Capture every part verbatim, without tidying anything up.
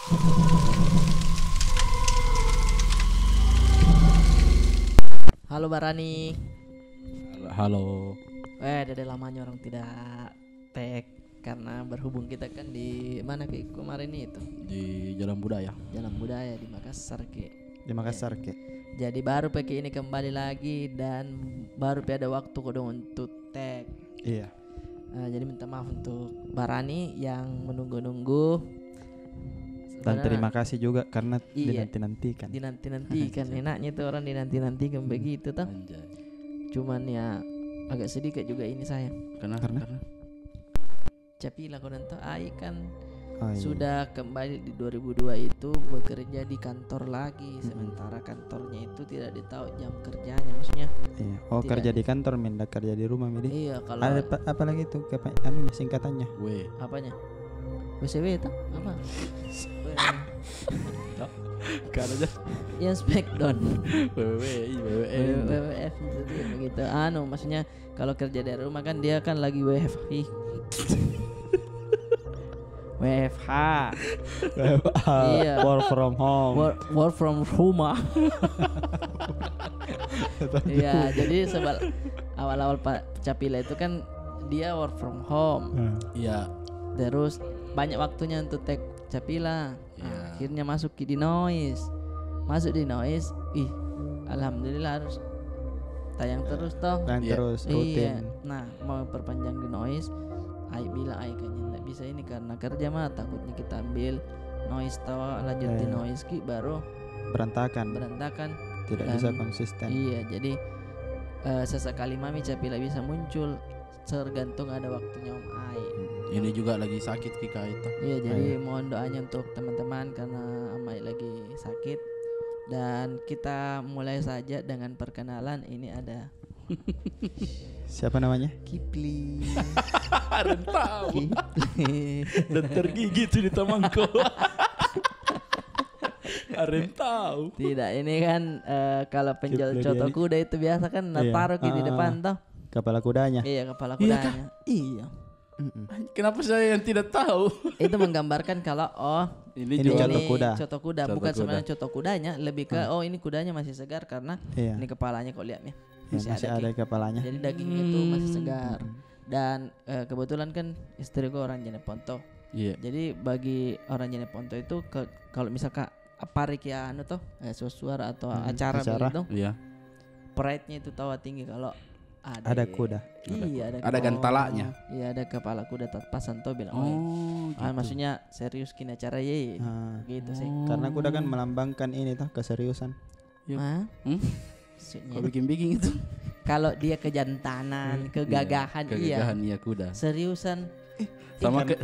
Halo Barani. Halo, halo. Eh, ada lamanya orang tidak tag karena berhubung kita kan di mana ke kemarin itu? Di Jalan Budaya. Jalan Budaya di Makassar ke. Di Makassar ke. Jadi baru pakai ini kembali lagi dan baru pe ada waktu kodong untuk tag. Iya. Eh, jadi minta maaf untuk Barani yang menunggu-nunggu. Dan sebenarnya terima kasih juga karena iya, dinanti-nantikan. Dinanti-nantikan. Enaknya tuh orang dinanti-nantikan begitu, toh. Anjay. Cuman ya agak sedikit juga ini saya. Karena? Karena? Capila kodong toh, ai kan sudah kembali di dua ribu dua itu bekerja di kantor lagi, sementara kantornya itu tidak ditahu jam kerjanya, maksudnya. Iya. Oh, kerja di kantor, minda kerja di rumah, midi. Iya, kalau ada apa lagi tuh, apa anunya, singkatannya? W. Apanya? W C W itu apa? Kada aja. Yang Smackdown. W W W I, W W F. W W F itu dia begitu. Anu, maksudnya kalau kerja dari rumah kan dia kan lagi W F H. W F H. W F H. Iya. Work from home. Work, work from rumah. Iya, jadi sebab awal-awal Pak Capila itu kan dia work from home. Iya. Terus banyak waktunya untuk tag Capila. Iya. Akhirnya masuk ki di Noise. Masuk di Noise, ih, alhamdulillah harus tayang terus toh. Tayang terus, rutin. Nah, mau perpanjang di Noise, ai bilang ai kayaknya ndak bisa ini karena kerja mah, takutnya kita ambil Noise toh, lanjut di Noise ki baru berantakan. Berantakan. Tidak bisa konsisten. Iya, jadi, eh, sesekali mami Capila bisa muncul. Tergantung ada waktunya Om Ai. Ini juga lagi sakit ki, Kak, itu. Iya, jadi mohon doanya untuk teman-teman karena Om Ai lagi sakit. Dan kita mulai saja dengan perkenalan. Ini ada siapa namanya? Kipli. Arem tahu. Kipli. Dokter gigi itu di temanku. Arem tahu. Tidak, ini kan, eh, kalau penjual coto kuda itu biasa kan, nah, taruh ki di depan toh. Kepala kudanya. Iya, kepala kudanya. Iya. Kenapa saya yang tidak tahu? Itu menggambarkan kalau, oh, ini coto kuda. Coto kuda. Bukan sebenarnya coto kudanya, lebih ke, oh, ini kudanya masih segar karena ini kepalanya kok lihat nih. Masih ada kepalanya. Jadi dagingnya tuh masih segar. Dan, eh, kebetulan kan istriku orang Jeneponto. Iya. Jadi bagi orang Jeneponto itu ke, kalau misalkan apa ki anu toh, eh, suara atau acara begitu, pride-nya itu tawa tinggi kalau ada kuda. Iya, ada gantalanya. Iya, ada kepala kuda tak pasang toh bilang, oh, gitu. Maksudnya serius ki ini acara, ye. Gitu sih. Karena kuda kan melambangkan ini toh, keseriusan. Hah? Kok bikin-bikin itu? Kalau dia kejantanan, kegagahan, iya. Kegagahan, iya, kuda. Seriusan.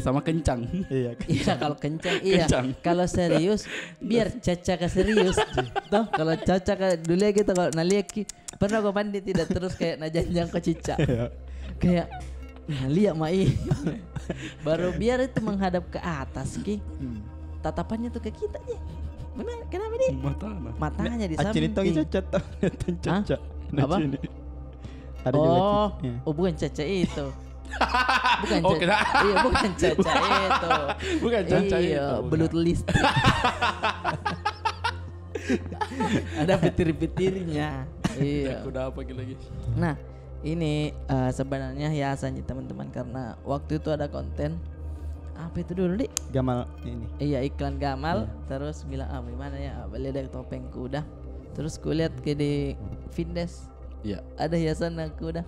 Sama kencang. Iya, kalau kencang, iya. Kalau serius, biar caca ka serius. Toh, kalau caca ka dulu gitu, kalau naliat ki, pernah kau mandi tidak terus kayak najanjang ko cicak. Kayak, nah, lihat mai. Baru biar itu menghadap ke atas ki. Tatapannya tuh ke kita, ye. Mana? Kenapa dia? Matanya di samping. Acil itu lagi cacat, tau. Cacat. Hah? Apa? Ada juga, oh, bukan caca itu. Bukan caca. Iya, bukan caca itu. Bukan caca itu. Iya, belut listrik. Ada petir-petirnya. Iya. Kuda apa lagi? Nah, ini, eh, sebenarnya hiasan ji, teman-teman, karena waktu itu ada konten apa itu dulu, Dik? Gamal ini. Iya, iklan Gamal, terus bilang, "Ah, bagaimana ya? Ah, beli deh topeng kuda." Terus kulihat ke di Vindes. Iya. Ada hiasan kuda.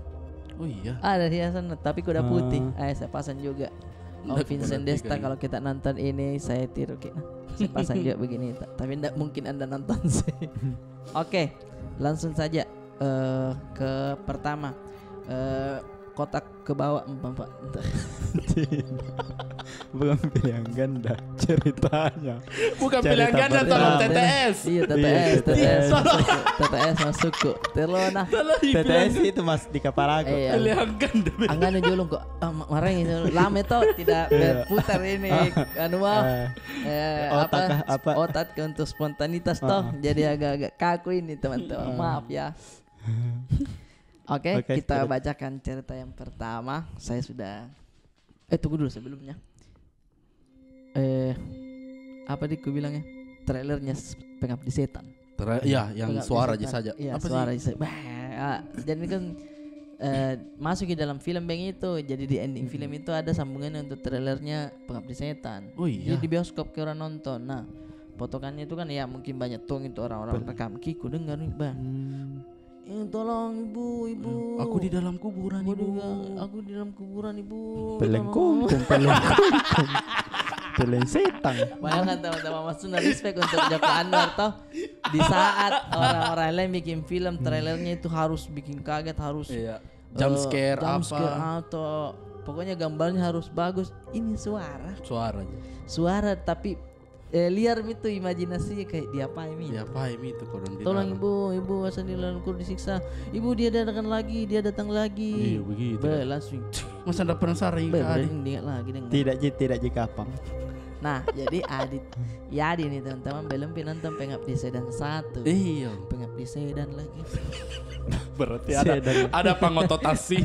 Oh iya. Ada hiasan, tapi kuda putih. Eh, saya pasang juga. Om Vincent Desta, kalau kita nonton ini, saya tiru kita. Saya pasang juga begini, tapi ndak mungkin Anda nonton sih. Oke, langsung saja, eh, ke pertama. Eh, kotak ke bawah, empat, empat. Bukan pilihan ganda ceritanya. Bukan pilihan ganda, tolong, T T S. Iya, T T S, T T S. Tolong. T T S masuk kok. Tolong nah. Tolong. T T S itu mas di kepala aku. Iya. Pilihan ganda. Anganu julung kok. Ah, ma-, marah ini. Lama toh tidak berputar ini. Anu, mau. Eh, otak apa? Otak untuk spontanitas toh. Jadi agak-agak kaku ini, teman-teman. Maaf ya. Oke, kita bacakan cerita yang pertama. Saya sudah, eh, tunggu dulu sebelumnya. Eh, apa di ku bilangnya? Trailernya s-, Pengabdi Setan. Tra-, ya, yang suara aja saja. Iya, suara aja. Bah, ah, jadi kan, eh, masuk di dalam film begitu. Jadi di ending film itu ada sambungannya untuk trailernya Pengabdi Setan. Oh, iya. Jadi di bioskop ke orang nonton. Nah, potongannya itu kan ya mungkin banyak tong itu orang-orang rekam. Ki, ku dengar nih, bah. Eh, tolong, Ibu, Ibu. Aku di dalam kuburan, Ibu. Aku di dalam kuburan, Ibu. Pelengkong, pelengkong. Peleng Setan. Bayangkan teman-teman, maksudnya respect untuk Joko Anwar toh. Di saat orang-orang lain bikin film, trailernya itu harus bikin kaget, harus, iya, eh, jump scare, jump scare apa atau pokoknya gambarnya harus bagus. Ini suara. Suara aja. Suara, tapi, eh, liar mi itu imajinasinya kayak diapain mi itu. Diapain mi itu, kodong di dalam. Tolong, Ibu, Ibu, asal di dalam kur disiksa. Ibu, dia datang lagi, dia datang lagi. Iya, begitu. Be, langsung. Masa ndak penasaran ini kali? Ingat lagi deh. Tidak ji, tidak ji kapang. Nah, jadi Adit, ya, Adit nih, teman-teman, belum pi nonton Pengabdi Setan satu. Iya. Pengabdi Setan lagi. Berarti ada, ada pengototasi.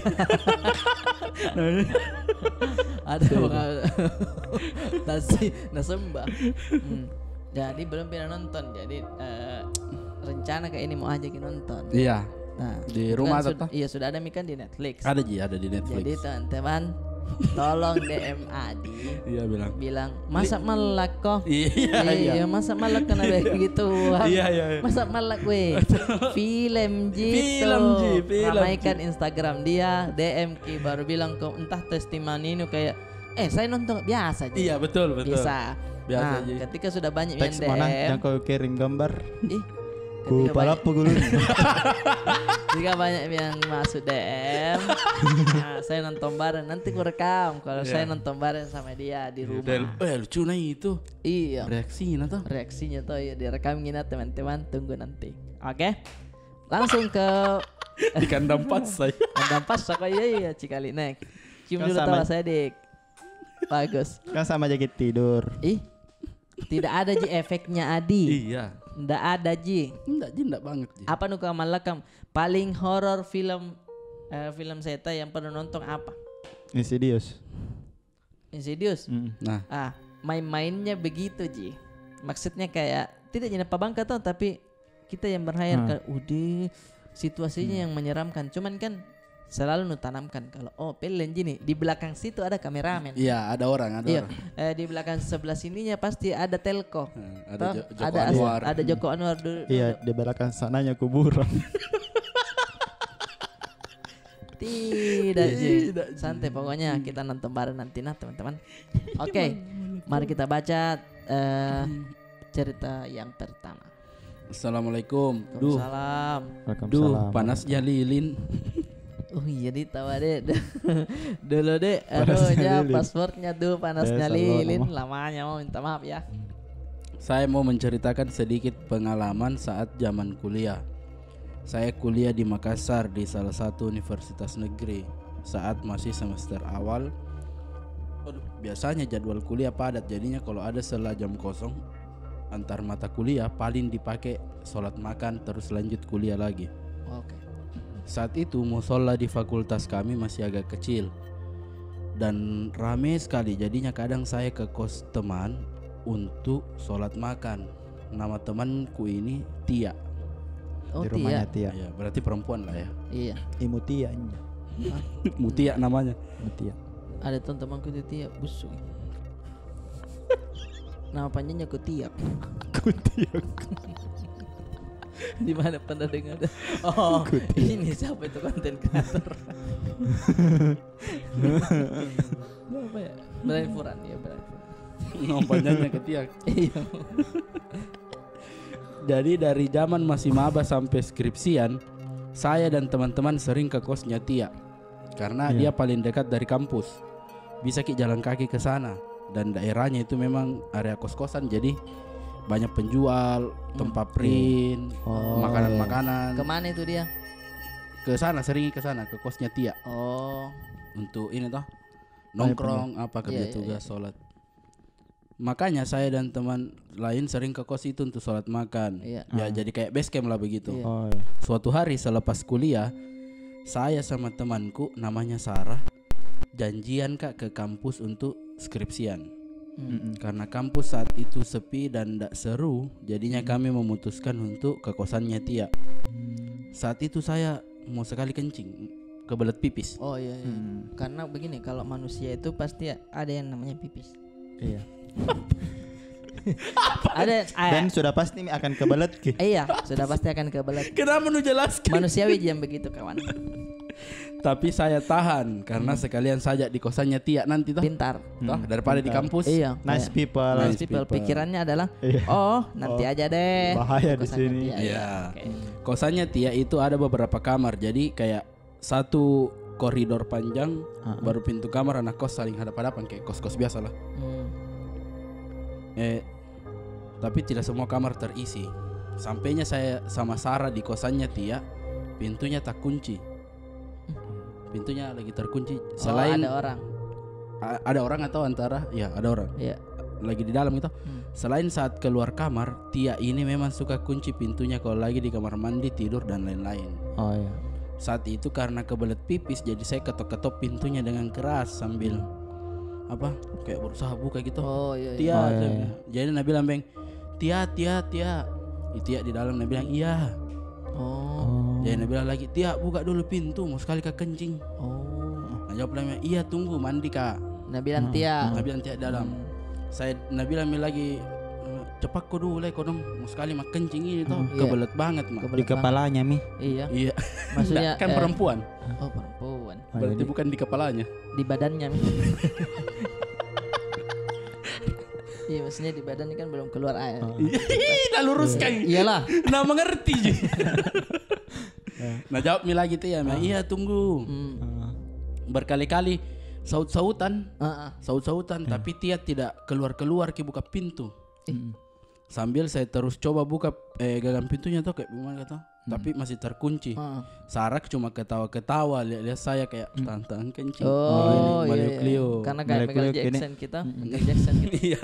Ada pengototasi, nah, sembah. Hmm. Jadi belum pernah nonton. Jadi, eh, rencana kayak ini mau ajak nonton. Iya. Nah, di rumah atau? Iya, sudah ada mi kan di Netflix. Ada ji, ada di Netflix. Jadi teman-teman, tolong D M Adi. Iya, bilang. Bilang, "Masa melak kok?" Iya, iya. Masa melak kena begitu? Iya, iya, iya. Masa melak, weh? Film ji. Film ji, film ji. Ramaikan Instagram dia, D M ki, baru bilang ke, entah testimoni nu kayak, "Eh, saya nonton," biasa ji. Iya, betul, betul. Bisa. Biasa ji. Nah, ketika sudah banyak yang D M. Teks mana yang kau kirim gambar? Ih. Ku palapu gulung. Ketika banyak yang masuk D M, nah, saya nonton bareng. Nanti ku rekam kalau saya nonton bareng sama dia di rumah. Eh, lucu nah itu. Iya. Reaksinya toh. Reaksinya toh, iya, direkam gini, teman-teman, tunggu nanti. Oke. Langsung ke di kandang pasar. Kandang pasar kok, iya, iya, cikali naik. Cium dulu tawa saya, Dik. Bagus. Kan sama aja kita tidur. Ih, tidak ada ji efeknya, Adi. Iya. Ndak ada ji. Ndak ji, ndak banget ji. Apa nu kau malakam? Paling horor film, eh, film setan yang pernah nonton apa? Insidious. Insidious? Mm. Nah. Ah, main-mainnya begitu ji. Maksudnya kayak, tidak ji napa bangka toh, tapi kita yang berhayal kan, udah, situasinya yang menyeramkan. Cuman kan selalu nu tanamkan kalau, oh, pelen ji nih, di belakang situ ada kameramen. Iya, ada orang, ada orang. Eh, di belakang sebelah sininya pasti ada telco. Hmm, ada Joko Anwar. Ada Joko Anwar dulu. Iya, di belakang sananya kuburan. Tidak ji. Santai, pokoknya kita nonton bareng nanti nah, teman-teman. Oke, mari kita baca, eh, cerita yang pertama. Assalamualaikum. Duh. Waalaikumsalam. Duh, panasnya lilin. Oh iya, ditawa deh. Dulu deh, anunya, passwordnya tuh panasnya lilin. Lamanya mau minta maaf ya. Saya mau menceritakan sedikit pengalaman saat zaman kuliah. Saya kuliah di Makassar, di salah satu universitas negeri. Saat masih semester awal, aduh, biasanya jadwal kuliah padat, jadinya kalau ada sela jam kosong antar mata kuliah, paling dipakai sholat makan, terus lanjut kuliah lagi. Oke. Saat itu, musola di fakultas kami masih agak kecil dan rame sekali, jadinya kadang saya ke kos teman untuk sholat makan. Nama temanku ini Tia. Oh, di rumahnya Tia. Iya, berarti perempuan lah ya. Iya. Ibu Tia ini. Mutia namanya. Mutia. Ada tuh temanku itu Tia, busuk. Nama panjangnya Kutiak. Kutiak. Di mana pernah dengar? Oh, ini siapa itu, konten kreator? Apa ya? Brian Furan, ya, Brian Furan. Nama panjangnya Kutiak. Iya. Jadi dari zaman masih maba sampai skripsian, saya dan teman-teman sering ke kosnya Tia. Karena dia paling dekat dari kampus. Bisa ki jalan kaki ke sana. Dan daerahnya itu memang area kos-kosan, jadi banyak penjual, tempat print, makanan-makanan. Kemana itu dia? Ke sana, sering ke sana, ke kosnya Tia. Oh. Untuk ini toh, nongkrong, apa, kerja tugas, sholat. Makanya saya dan teman lain sering ke kos itu untuk sholat makan. Iya. Ya, jadi kayak base camp lah begitu. Iya. Oh, iya. Suatu hari selepas kuliah, saya sama temanku namanya Sarah, janjian ka ke kampus untuk skripsian. Karena kampus saat itu sepi dan ndak seru, jadinya kami memutuskan untuk ke kosannya Tia. Saat itu saya mau sekali kencing, kebelet pipis. Oh, iya, iya. Karena begini, kalau manusia itu pasti ada yang namanya pipis. Iya. Ada, ah, dan sudah pasti akan kebelet ki. Iya, sudah pasti akan kebelet. Kenapa nu jelaskan? Manusiawi ji yang begitu, kawan. Tapi saya tahan karena sekalian saja di kosannya Tia nanti toh. Pintar. Toh, daripada di kampus. Iya. Nice people. Nice people. Pikirannya adalah, "Oh, nanti aja deh." Bahaya di sini. Iya. Kosannya Tia itu ada beberapa kamar. Jadi kayak satu koridor panjang, baru pintu kamar anak kos saling hadap-hadapan kayak kos-kos biasa lah. Eh, tapi tidak semua kamar terisi. Sampainya saya sama Sarah di kosannya Tia, pintunya tak kunci. Pintunya lagi terkunci. Selain ada orang. A-, ada orang atau antara, ya, ada orang. Iya. Lagi di dalam gitu. Selain saat keluar kamar, Tia ini memang suka kunci pintunya kalau lagi di kamar mandi, tidur, dan lain-lain. Oh, iya. Saat itu karena kebelet pipis, jadi saya ketok-ketok pintunya dengan keras sambil apa, kayak berusaha buka gitu. Oh, iya, iya. Tia, Tia. Jadi na bilang, "Beng, Tia, Tia, Tia." Tia di dalam, na bilang, "Iya." Oh. Jadi na bilang lagi, "Tia, buka dulu pintu, mau sekali ka kencing." Oh. Na jawab lagi, "Iya, tunggu, mandi ka." Na bilang Tia. Na bilang Tia di dalam. Saya, na bilang mi lagi, "Eh, cepat ko dulu, lai, kodong, mau sekali ma kencing ini toh." Iya. Kebelet banget ma. Di kepalanya mi. Iya. Iya. Maksudnya, kan perempuan. Oh, perempuan. Berarti bukan di kepalanya. Di badannya mi. Iya, maksudnya di badan ini kan belum keluar air. Ih, na luruskan. Iyalah. Na mengerti ji. Na jawab mi lagi Tia, "Iya, tunggu." Berkali-kali saut-sautan. Saut-sautan, tapi Tia tidak keluar-keluar ki buka pintu. Sambil saya terus coba buka, eh, gagang pintunya toh, kayak gimana kata? Tapi masih terkunci. Sarah cuma ketawa-ketawa, lihat-lihat saya kayak tantang kencing. Oh, iya, iya. Karena kayak Michael Jackson kita. Michael Jackson kita. Iya.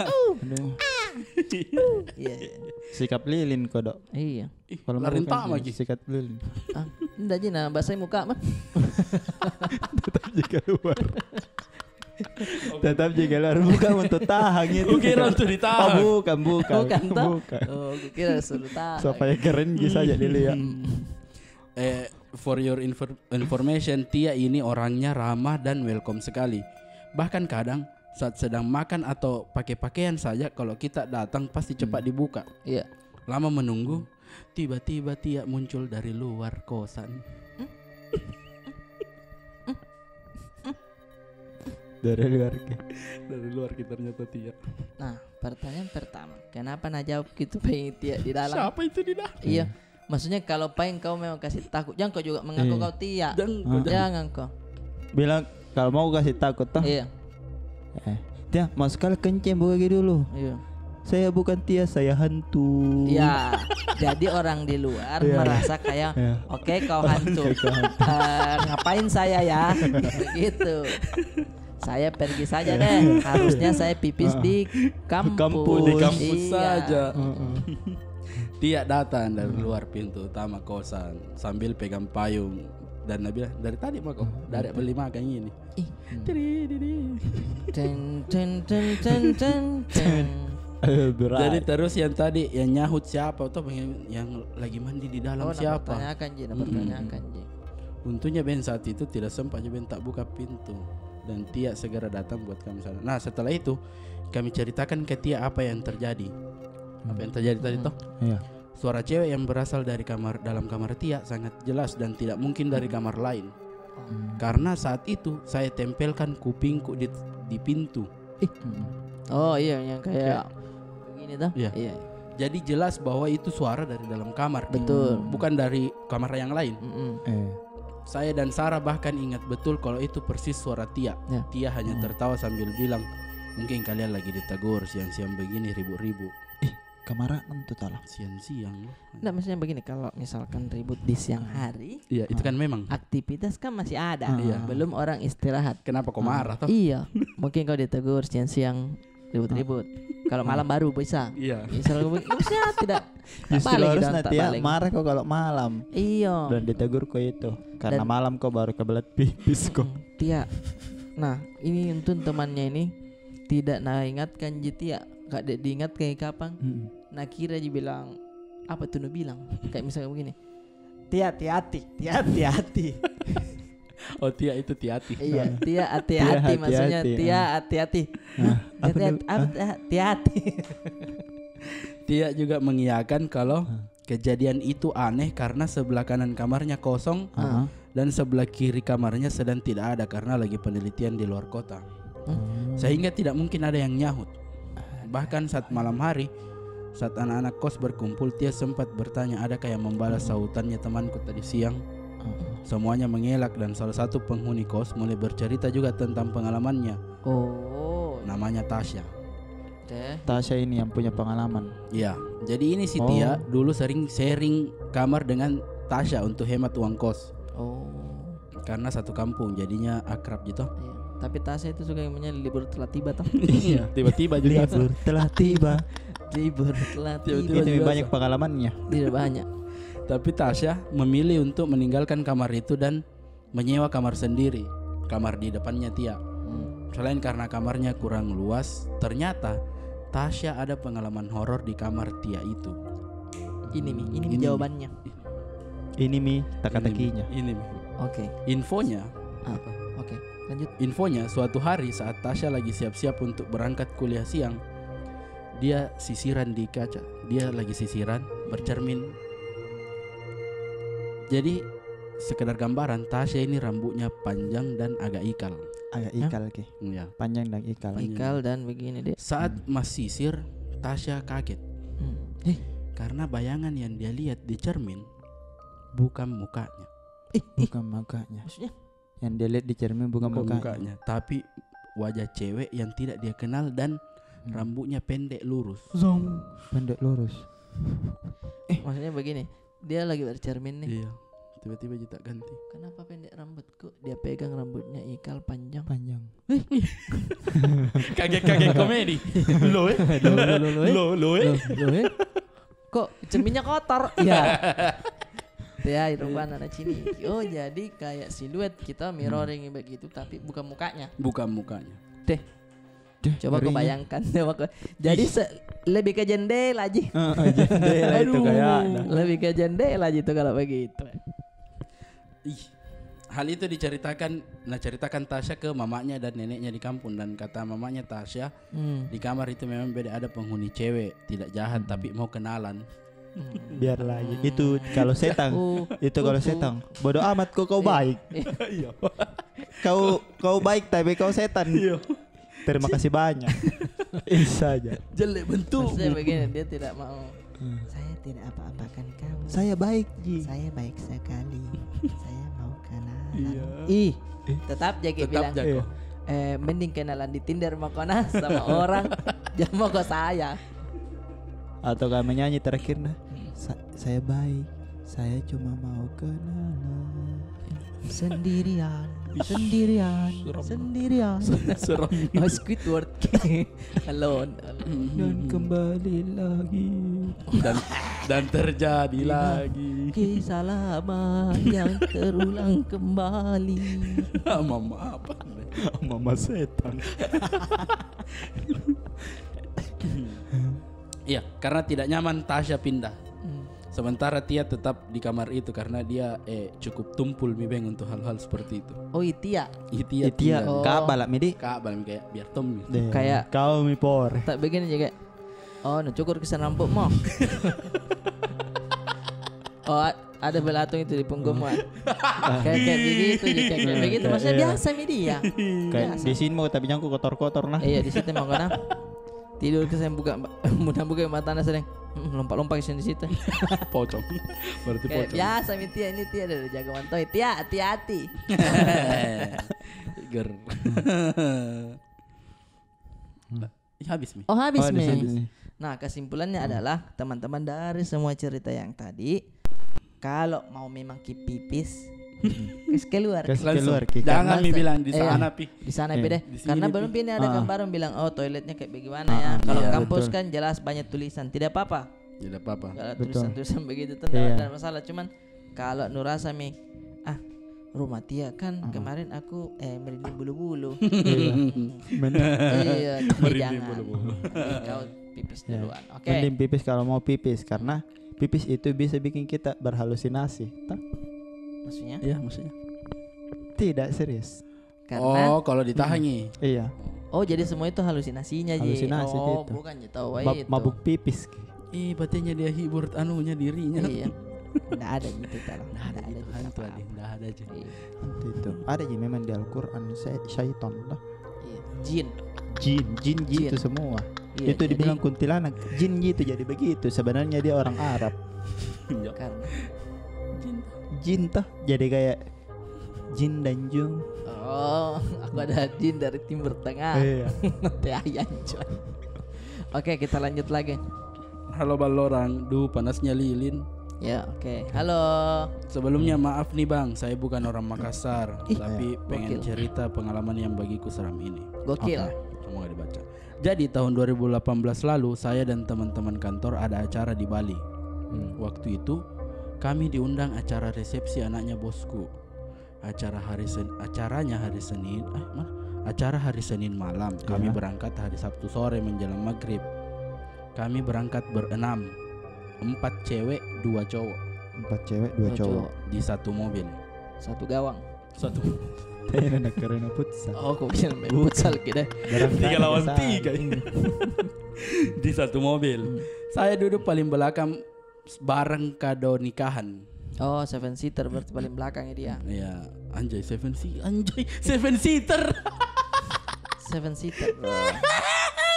Iya, iya. Sikap lilin kodok. Iya. Kalau mau lagi. Sikat dulu. Ah, ndak ji, nah, basah muka mah. Tetap ji keluar. Tetap ji keluar. Bukan untuk tahan itu. Kukira untuk ditahan. Oh, bukan, bukan. Bukan, toh? Bukan. Oh, kukira suruh tahan. Supaya keren ji saja dilihat. Eh, for your infor-, information, Tia ini orangnya ramah dan welcome sekali. Bahkan kadang saat sedang makan atau pakai pakaian saja, kalau kita datang pasti cepat dibuka. Iya. Lama menunggu, tiba-tiba Tia muncul dari luar kosan. Dari luar ki. Dari luar ki ternyata Tia. Nah, pertanyaan pertama, kenapa na jawab gitu, pengen Tia di dalam? Siapa itu di dalam? Iya. Maksudnya, kalau paling kau memang kasih takut, jangan kau juga mengaku kau Tia. Jangan kau. Bilang, kalau mau kasih takut toh. Iya. Eh, Tia, mau sekali kencing, buka gigi dulu. Iya. Saya bukan Tia, saya hantu. Ya, jadi orang di luar merasa kayak, "Oke, kau hantu. Eh, ngapain saya ya?" Gitu. "Saya pergi saja deh. Harusnya saya pipis di kampus." Di kampus saja. Tia datang dari luar pintu utama kosan sambil pegang payung. Dan na bilang, "Dari tadi mako, dari beli makan ini." Ih. Tiri, tiri. Ten, ten, ten, ten, ten, ten. Aduh, berat. Jadi terus yang tadi, yang nyahut siapa tuh, yang lagi mandi di dalam siapa? Oh, na pertanyakan ji, na pertanyakan ji. Untungnya beng saat itu tidak sempat ji beng tak buka pintu. Dan Tia segera datang buat kami sana. Nah, setelah itu, kami ceritakan ke Tia apa yang terjadi. Apa yang terjadi tadi toh? Iya. Suara cewek yang berasal dari kamar, dalam kamar Tia sangat jelas dan tidak mungkin dari kamar lain. Karena saat itu saya tempelkan kupingku di, di pintu. Ih. Oh iya, yang kayak begini toh? Iya. Iya. Jadi jelas bahwa itu suara dari dalam kamar. Betul. Bukan dari kamar yang lain. Saya dan Sarah bahkan ingat betul kalau itu persis suara Tia. Ya. Tia hanya tertawa sambil bilang, "Mungkin kalian lagi ditegur siang-siang begini ribut-ribut." Ih, kamar enam tuh, tala. Siang-siang loh. Nggak, maksudnya begini, kalau misalkan ribut di siang hari, iya, itu kan memang aktivitas kan masih ada. Iya. Belum orang istirahat. Kenapa kau marah toh? Iya. Mungkin kau ditegur siang-siang ribut-ribut. Kalau malam baru bisa. Iya. Misalnya, maksudnya tidak, tak balik gitu, tak balik. Marah kau kalau malam. Iya. Dan ditegur kau itu. Karena malam kau baru kebelet pipis kau. Tia. Nah, ini untung temannya ini tidak na ingatkan ji Tia, kak de diingatkan kapang. Mm-mm. Na kira ji bilang, apa tu nu bilang? Kayak misalnya begini, Tia, hati-hati, Tia, hati-hati. Oh, Tia itu hati-hati. Iya, Tia hati-hati, maksudnya Tia hati-hati. Tia hati-hati. Tia, apa, hati-hati. Tia juga mengiyakan kalau kejadian itu aneh karena sebelah kanan kamarnya kosong dan sebelah kiri kamarnya sedang tidak ada karena lagi penelitian di luar kota. Sehingga tidak mungkin ada yang nyahut. Bahkan saat malam hari, saat anak-anak kos berkumpul, Tia sempat bertanya, "Adakah yang membalas sahutannya temanku tadi siang?" Semuanya mengelak dan salah satu penghuni kos mulai bercerita juga tentang pengalamannya. Oh. Namanya Tasya. Oke. Tasya ini yang punya pengalaman. Iya, jadi ini si Tia dulu sering sharing kamar dengan Tasya untuk hemat uang kos. Oh. Karena satu kampung, jadinya akrab gitu. Iya. Tapi Tasya itu suka yang namanya libur telah tiba, toh. Iya, tiba-tiba juga. Libur telah tiba. Libur telah tiba. Tiba-tiba juga banyak pengalamannya. Tidak banyak. Tapi Tasya memilih untuk meninggalkan kamar itu dan menyewa kamar sendiri, kamar di depannya Tia. Selain karena kamarnya kurang luas, ternyata Tasya ada pengalaman horor di kamar Tia itu. Ini mi, ini mi jawabannya. Ini mi teka-tekinya. Ini mi. Oke. Infonya. Ah, oke. Lanjut. Infonya, suatu hari saat Tasya lagi siap-siap untuk berangkat kuliah siang, dia sisiran di kaca. Dia lagi sisiran, bercermin. Jadi, sekedar gambaran, Tasya ini rambutnya panjang dan agak ikal. Agak ikal, oke. Iya. Panjang dan ikal. Ikal dan begini, deh. Saat masisir, Tasya kaget. Karena bayangan yang dia lihat di cermin bukan mukanya. Bukan mukanya. Maksudnya? Yang dia lihat di cermin bukan mukanya. Bukan mukanya, tapi wajah cewek yang tidak dia kenal dan rambutnya pendek lurus. Zong. Pendek lurus. Maksudnya begini, dia lagi bercermin nih. Iya. Tiba-tiba ji tak ganti. Kenapa pendek rambutku? Dia pegang rambutnya ikal panjang. Panjang. Kaget-kaget komedi. Lo, eh? Lo, lo, lo, lo, eh? Lo, lo, eh? Lo, lo, eh? Kok cerminnya kotor? Iya. Ya, rupanya anak sini. Oh, jadi kayak siluet kita mirroring begitu, tapi bukan mukanya. Bukan mukanya. Deh. Coba kau bayangkan, coba kau. Jadi lebih ke jendela ji. Heeh, jendela itu kayaknya. Lebih ke jendela ji itu kalau begitu. Ih, hal itu diceritakan, nah, ceritakan Tasya ke mamanya dan neneknya di kampung, dan kata mamanya Tasya, di kamar itu memang beda ada penghuni cewek, tidak jahat, tapi mau kenalan. Biarlah aja. Itu kalau setan, itu kalau setan. Bodoh amat kok kau baik. Iya. Kau, kau baik tapi kau setan. Iya. Terima kasih banyak. Itu saja. Jelek bentuk. Maksudnya begini, dia tidak mau. Saya tidak apa-apakan kamu. Saya baik ji. Saya baik sekali. Saya mau kenalan. Iya. Ih, tetap jaga bilang, eh, mending kenalan di Tinder mako nah sama orang. Jangan mako saya. Atau kayak menyanyi terakhir nah. Sa- saya baik. Saya cuma mau kenalan. Sendirian, sendirian, sendirian. Seram. Oh, Squidward. Alone. Dan kembali lagi. Dan, dan terjadi lagi. Kisah lama yang terulang kembali. Mama apa? Mama setan. Iya, karena tidak nyaman, Tasya pindah. Sementara Tia tetap di kamar itu karena dia, eh, cukup tumpul mi beng untuk hal-hal seperti itu. Oh, i Tia. I Tia. Kak balak mi di. Kak balak mi kayak biar tom mi. Kayak kau mi por. Tak begini juga. Oh, nu cukur kesan rambutmu. Oh, ada belatung itu di punggungmu. Kayak, kayak begitu, kayak, kayak begitu. Maksudnya biasa mi dia. Kayak di sini mau tapi jangku kotor-kotor nah. Iya, di situ mau kena. Tidur ke saya buka, mudah buka mata nah sedang. Lompat-lompat ke sini situ. Pocong. Berarti pocong. Biasa mi Tia, ini Tia ada jaga mantau. Tia, hati-hati. Ger. Ih, habis mi. Oh, habis mi. Nah, kesimpulannya adalah, teman-teman, dari semua cerita yang tadi, kalau mau memang ki pipis, kasih keluar ki. Jangan mi bilang di sana pi. Di sana pi deh. Karena belum pi ini ada gambaran bilang, oh, toiletnya kayak bagaimana ya. Kalau kampus kan jelas banyak tulisan, tidak apa-apa. Tidak apa-apa. Kalau tulisan-tulisan begitu tuh tidak ada masalah. Cuman kalau nu rasa mi, ah, Rumah Tia kan kemarin aku, eh, merinding bulu-bulu. Iya. Iya, tapi jangan. Merinding bulu-bulu. Mending kau pipis duluan. Oke. Mending pipis kalau mau pipis, karena pipis itu bisa bikin kita berhalusinasi, toh? Maksudnya? Iya, maksudnya. Tidak, serius. Karena, oh, kalau ditahangi. Iya. Oh, jadi semua itu halusinasinya ji. Halusinasi itu. Oh, bukan ji tahu, wah, itu mabuk pipis. Ih, berarti dia hibur anunya, dirinya. Iya. Nggak ada gitu, tolong. Nggak ada gitu, hantu, Adi. Nggak ada ji. Iya. Hantu itu. Ada ji memang di Al-Quran, syaitan lah. Iya. Jin. Jin, jin ji itu semua. Iya, itu dibilang kuntilanak, jin ji itu jadi begitu. Sebenarnya dia orang Arab. Iya. Karena jin toh. Jin toh, jadi kayak Jin dan Jung. Oh, aku ada jin dari Timur Tengah. Iya. Teh Ayan, coy. Oke, kita lanjut lagi. Halo, Ballorang. Duh, panasnya lilin. Ya, oke. Halo. Sebelumnya, maaf nih, Bang, saya bukan orang Makassar, tapi pengen cerita pengalaman yang bagiku seram ini. Gokil. Oke. Semoga dibaca. Jadi, tahun dua ribu delapan belas lalu, saya dan teman-teman kantor ada acara di Bali. Waktu itu, kami diundang acara resepsi anaknya bosku. Acara hari Sen-, acaranya hari Senin, eh, mana? Acara hari Senin malam. Kami berangkat hari Sabtu sore menjelang maghrib. Kami berangkat berenam, empat cewek, dua cowok. Empat cewek, dua cowok. Di satu mobil. Satu gawang. Satu. Tena nak karena futsal. Oh, kau bilang main futsal kita. Tiga lawan tiga. Di satu mobil. Saya duduk paling belakang, barang kado nikahan. Oh, seven seater berarti paling belakangnya dia. Iya, anjay, seven seat, anjay, seven seater. Seven seater, bro.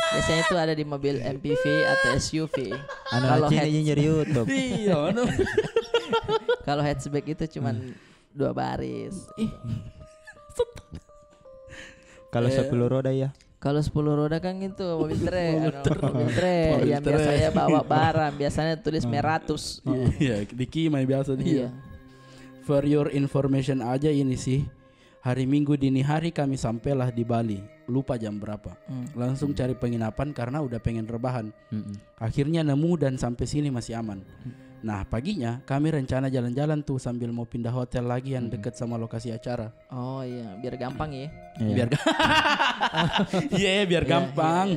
Biasanya itu ada di mobil M P V atau S U V. Kalau hatch-, nyari YouTube. Iya, kalau hatchback itu cuman dua baris. Ih. Kalau sepuluh roda, ya? Kalau sepuluh roda kan itu mobil trek, mobil trek yang biasanya bawa barang, biasanya tulis meratus. Iya, di Kimai biasa dia. For your information aja ini sih. Hari Minggu dini hari kami sampailah di Bali. Lupa jam berapa. Langsung cari penginapan karena udah pengen rebahan. Akhirnya nemu dan sampai sini masih aman. Nah, paginya kami rencana jalan-jalan tuh sambil mau pindah hotel lagi yang deket sama lokasi acara. Oh iya, biar gampang ya. Biar ga-, iya, biar gampang.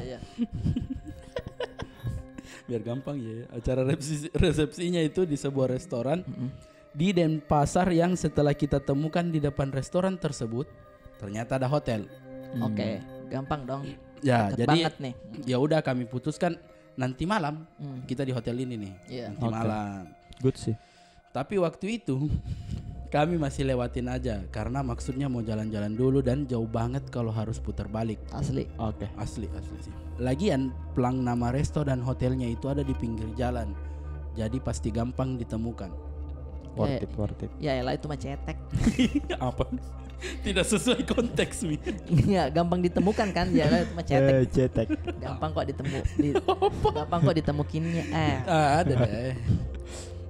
Biar gampang ya. Acara resepsi-, resepsinya itu di sebuah restoran di Denpasar yang setelah kita temukan di depan restoran tersebut, ternyata ada hotel. Oke, gampang dong. Ya, jadi ya udah, kami putuskan nanti malam kita di hotel ini nih. Iya. Nanti malam. Good sih. Tapi waktu itu kami masih lewatin aja karena maksudnya mau jalan-jalan dulu dan jauh banget kalau harus putar balik. Asli. Oke. Asli, asli sih. Lagian, plang nama resto dan hotelnya itu ada di pinggir jalan. Jadi pasti gampang ditemukan. Worth it, worth it. Ya elah, itu mah cetek. Apa? Tidak sesuai konteks, Mi. Iya, gampang ditemukan kan? Ya elah, itu mah cetek. Eh, cetek. Gampang kok ditemu, di-, gampang kok ditemukinnya. Eh. Ah, ada deh.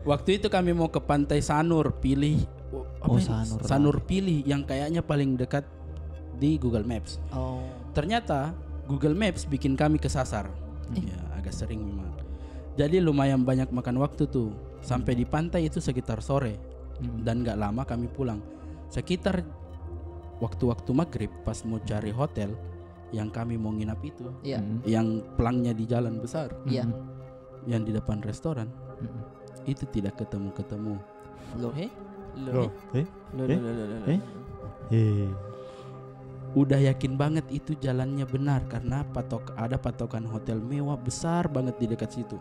Waktu itu kami mau ke Pantai Sanur, pilih, apa ini? Sanur Pilih yang kayaknya paling dekat di Google Maps. Oh. Ternyata Google Maps bikin kami kesasar. Ya, agak sering memang. Jadi lumayan banyak makan waktu tuh. Sampai di pantai itu sekitar sore. Dan gak lama kami pulang. Sekitar waktu-waktu maghrib pas mau cari hotel yang kami mau nginap itu, yang plangnya di jalan besar. Iya. Yang di depan restoran, itu tidak ketemu-ketemu. Loh, he? Loh, he? Loh, he? Loh, loh, loh, loh, loh. Udah yakin banget itu jalannya benar karena patok-, ada patokan hotel mewah besar banget di dekat situ.